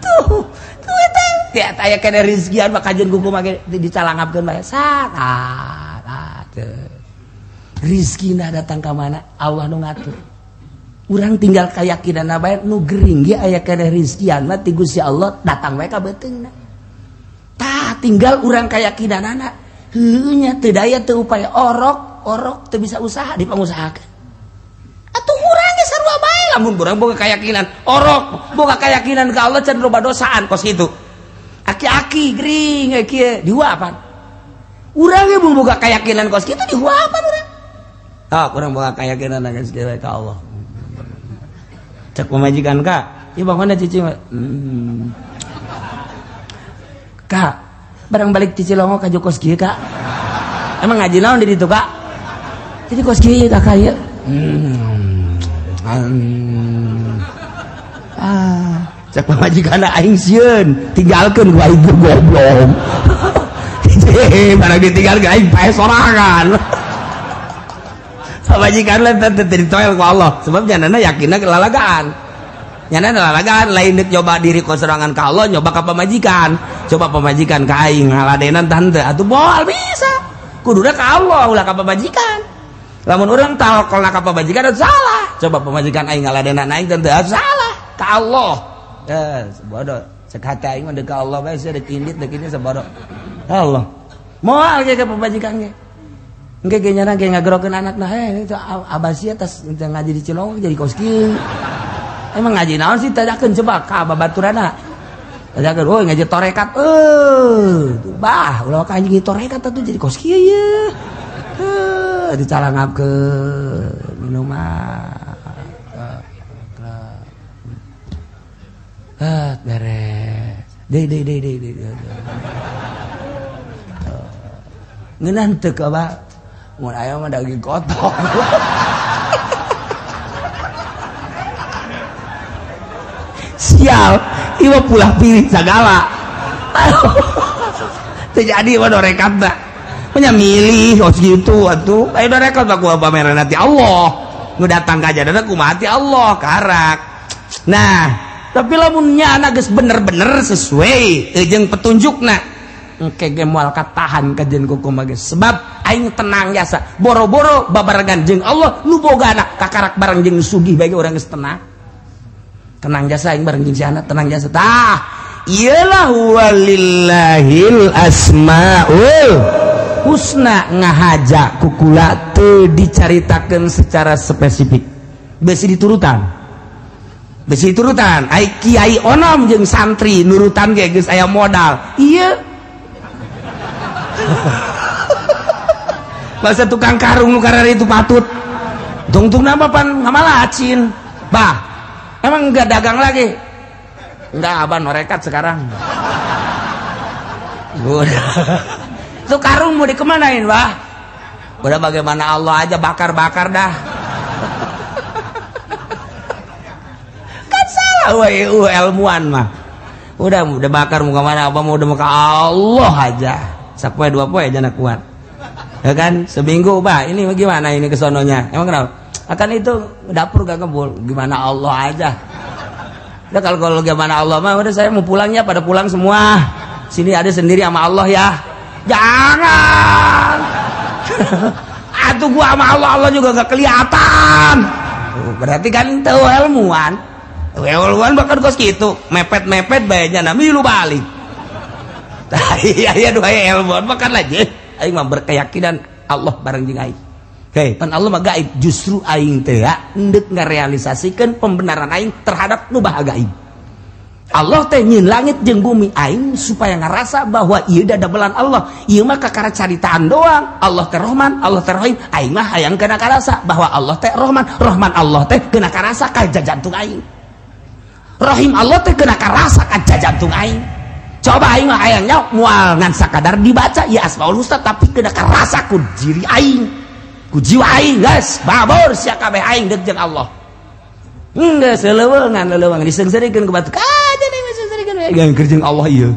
Tuh, tuh eta. Tiap aya keneh rizkian mah kajeun kuku mah dicalangapkeun bae. Sat, ah, teu. Rizkina datang ka mana? Allah nu ngatur. Urang tinggal kayakinan bae nu gering ge aya keneh rizkian mah ti Gusti Allah datang bae ka beuteungna. Tah tinggal urang kayakinanana. Heueuh nya teu daya teu upaya orok, orok teu bisa usaha dipangusahakeun. Atuh urang ge sarua bae lamun urang boga kayakinan orok, boga kayakinan ka Allah can loba dosaan kos kitu. Aki-aki gering kieu dihuapan. Urang ge mun boga kayakinan kos kitu dihuapan urang. Ah, kurang boga kayakinan geus dewe ka Allah. Cek pamajikan ka, ieu bangunna cici. Kak, barang balik cici longo ka jokos kieu kak. Emang ngaji naon di ditu kak? Jadi kos kieu kakak ieu. Ah, cek pamajikan aing sieun, tinggalkeun ku aing goblok. Barang ditinggalkeun aing pae sorangan. Pamajikan lah teu ditoel ku Allah sebab janana yakinna kelalagaan. Nyana lalagaan lain deuk nyoba diri ku sorangan ka Allah nyoba ka pamajikan. Coba pamajikan ka aing ngaladenan tante atuh moal bisa. Kuduna ka Allah ulah ka pamajikan. Lamun urang tawakal ka pamajikan atuh salah. Coba pamajikan aing ngaladenan aing tante atuh salah ka Allah. Eh bodoh cek hati aing mah deuk ka Allah bae sia deuk indit deuk ini sabodoh. Allah. Moal ge ka pamajikan ge. Engke ge nyana ge ngagerokeun anakna heh itu abasia tas ngaji di Cilongok jadi kos kieu. Emang ngaji naon sih tadakeun coba ka babaturana. Tadakeun oh ngaji torekat bah ulah ka anjing torekat atuh jadi kos kieu ye. Heuh dicalangapkeun minuman. Ah beres. Deui deui deui deui. Ngeunah teu ka bah. Mun aya mah daging kotor. Sial, ieu mah pulah pilih sagala. Teu jadi mah dorekat mah. Nya milih kos kitu atuh. Aya dorekat mah kumaha pameran ti Allah. Nu datang ka jadana kumaha ti Allah karak. Nah, tapi lamun nya anak geus bener-bener sesuai jeung petunjukna. Engke ge moal katahan kajeun kuku mah geus. Sebab aing tenang jasa. Boro-boro babarengan jeung Allah nu boga anak kakarak bareng jeung sugih bae urang geus tenang. Tenang jasa aing bareng jeung si anak tenang jasa. Tah, iyalah walillahil asmaul husna ngahaja kukula teu dicaritakeun secara spesifik. Besi diturutan. Besi diturutan. Ai kiai onom jeung santri nurutan ge geus aya modal. Ieu. Bahasa tukang karung nu karari itu patut. Tungtung nama pan ngamalacin. Bah, emang enggak dagang lagi? Enggak, abang norekat sekarang. Udah. Itu karung mau dikemanain, bah? Udah bagaimana Allah aja bakar-bakar dah. Kan salah wah ilmuwan mah. Udah bakar mau kemana, abang mau udah mau ke Allah aja. Sapoe dua poe aja nak kuat. Ya kan seminggu bah ini gimana ini kesononya emang kenapa akan itu dapur gak ngebul gimana Allah aja udah kalau gimana Allah mah udah saya mau pulangnya pada pulang semua sini ada sendiri sama Allah ya jangan. Atuh gua sama Allah, Allah juga gak kelihatan. Berarti kan tahu ilmuwan bahkan kos gitu mepet-mepet bayarnya nah milu balik. Iya dua ilmuwan bahkan lagi aing mah berkeyakinan Allah bareng jeung aing. Hei, pan Allah mah gaib, justru aing teh endek ngarealisasikeun pembenaran aing terhadap nu baha gaib. Allah teh nyeun langit jeung bumi aing supaya ngarasa bahwa ieu dadabelan Allah. Ieu mah kakara caritaan doang. Allah teh Rahman, Allah teh Rahim. Aing mah hayang kena karasa bahwa Allah teh Rahman, Rahman Allah teh kena karasa ka jantung aing. Rahim Allah teh kena karasa ka jantung aing. Coba aing mah hayangnya moal ngan sakadar dibaca ya Asmaul Husna tapi kena karasa ku diri aing, ku jiwa aing geus babor sia kabeh aing deuk jeung Allah. Geus leleuweungan diseungseurikeun ku batu. Kaja deui seungseurikeun we jeung keur jeung Allah ieu.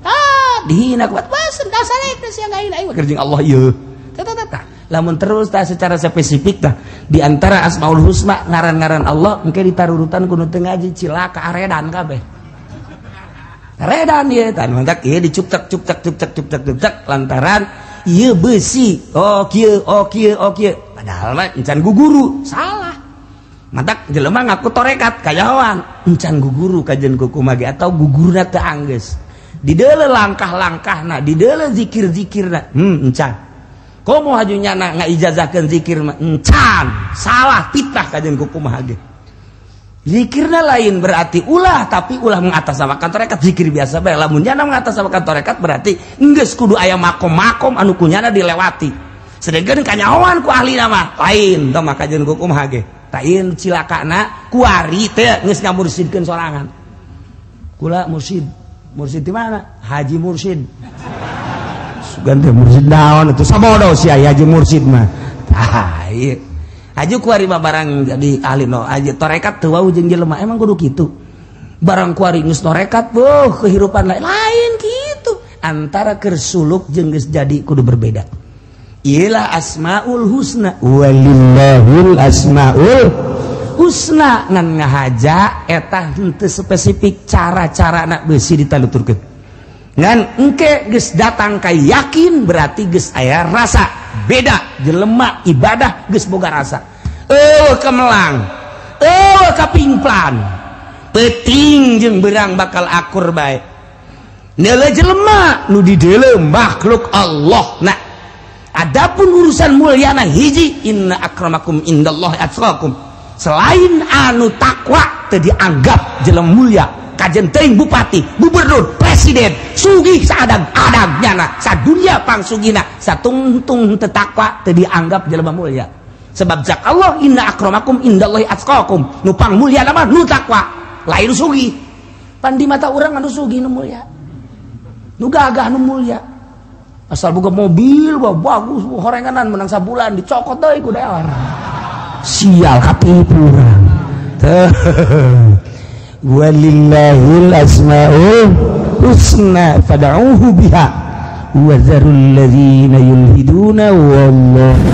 Ah dihina ku batu. Wah sendasarek sia aing aing keur jeung Allah ieu. Tah tah tah. Lamun terus tah secara spesifik tah di antara Asmaul Husna ngaran-ngaran Allah engke ditarurutan ku nu teu ngaji cilaka aredan kabeh. Redan ieu tan mantak ieu dicuktak cuktak cuktak cuktak cuktak lantaran ieu besi oh kieu oh kieu oh kieu padahal mah encan guguru salah mantak jelema ngaku torekat kayawan encan guguru kajen kuku mage atau gugurna teu anggeus dideuleu langkah-langkahna dideuleu zikir-zikirna encan komo haju nyana ngaijazahkeun zikir mah encan salah fitnah kajen kuku mage. Zikirna lain berarti ulah tapi ulah mengatasnamakan tarekat zikir biasa bae lamun nyana mengatasnamakan tarekat berarti geus kudu aya makom-makom anu kunyana dilewati sedengkeun kanyahoan ku ahli nama lain tah maka jeung kumaha ge lain cilakana kuari teh geus ngamursidkeun sorangan kula mursid mursid di mana haji mursid sugan teh mursid naon atuh sabodo sia haji mursid mah tah ieu aju kuari mah barang jadi ahli no aja torekat teu wau jeung jelema emang kudu kitu barang kuari geus torekat beuh kehidupan lain lain kitu antara keur suluk jeung geus jadi kudu berbeda. Iyalah Asmaul Husna walillahil asmaul husna ngan ngahaja eta henteu spesifik cara-cara nak beusi ditaluturkeun ngan engke geus datang ka yakin berarti geus aya rasa beda jelema ibadah geus boga rasa eueuh kemelang eueuh kapingplan peuting jeung beurang bakal akur bae neuleuh jelema nu dideuleu makhluk Allah. Nah adapun urusan mulyana hiji inna akramakum indallahi atqakum selain anu takwa teu dianggap jelema mulia kajen teuing bupati, gubernur, presiden, sugih saadang-adang nyana, sadunia pangsugina, satungtung teu takwa teu dianggap jelema mulia. Sebab jak Allah inna akramakum indallahi atqakum, nu pang mulia mah nu takwa, lain sugih. Pan di mata urang anu sugih nu mulia. Nu gagah nu mulia. Asal boga mobil wah bagus, horenganan menang sabulan dicokot deui ku daer. Sial katipu urang. Teu. Walillahil asmaul husna fad'uhu biha wa dzarul ladzina yulhiduna wallahu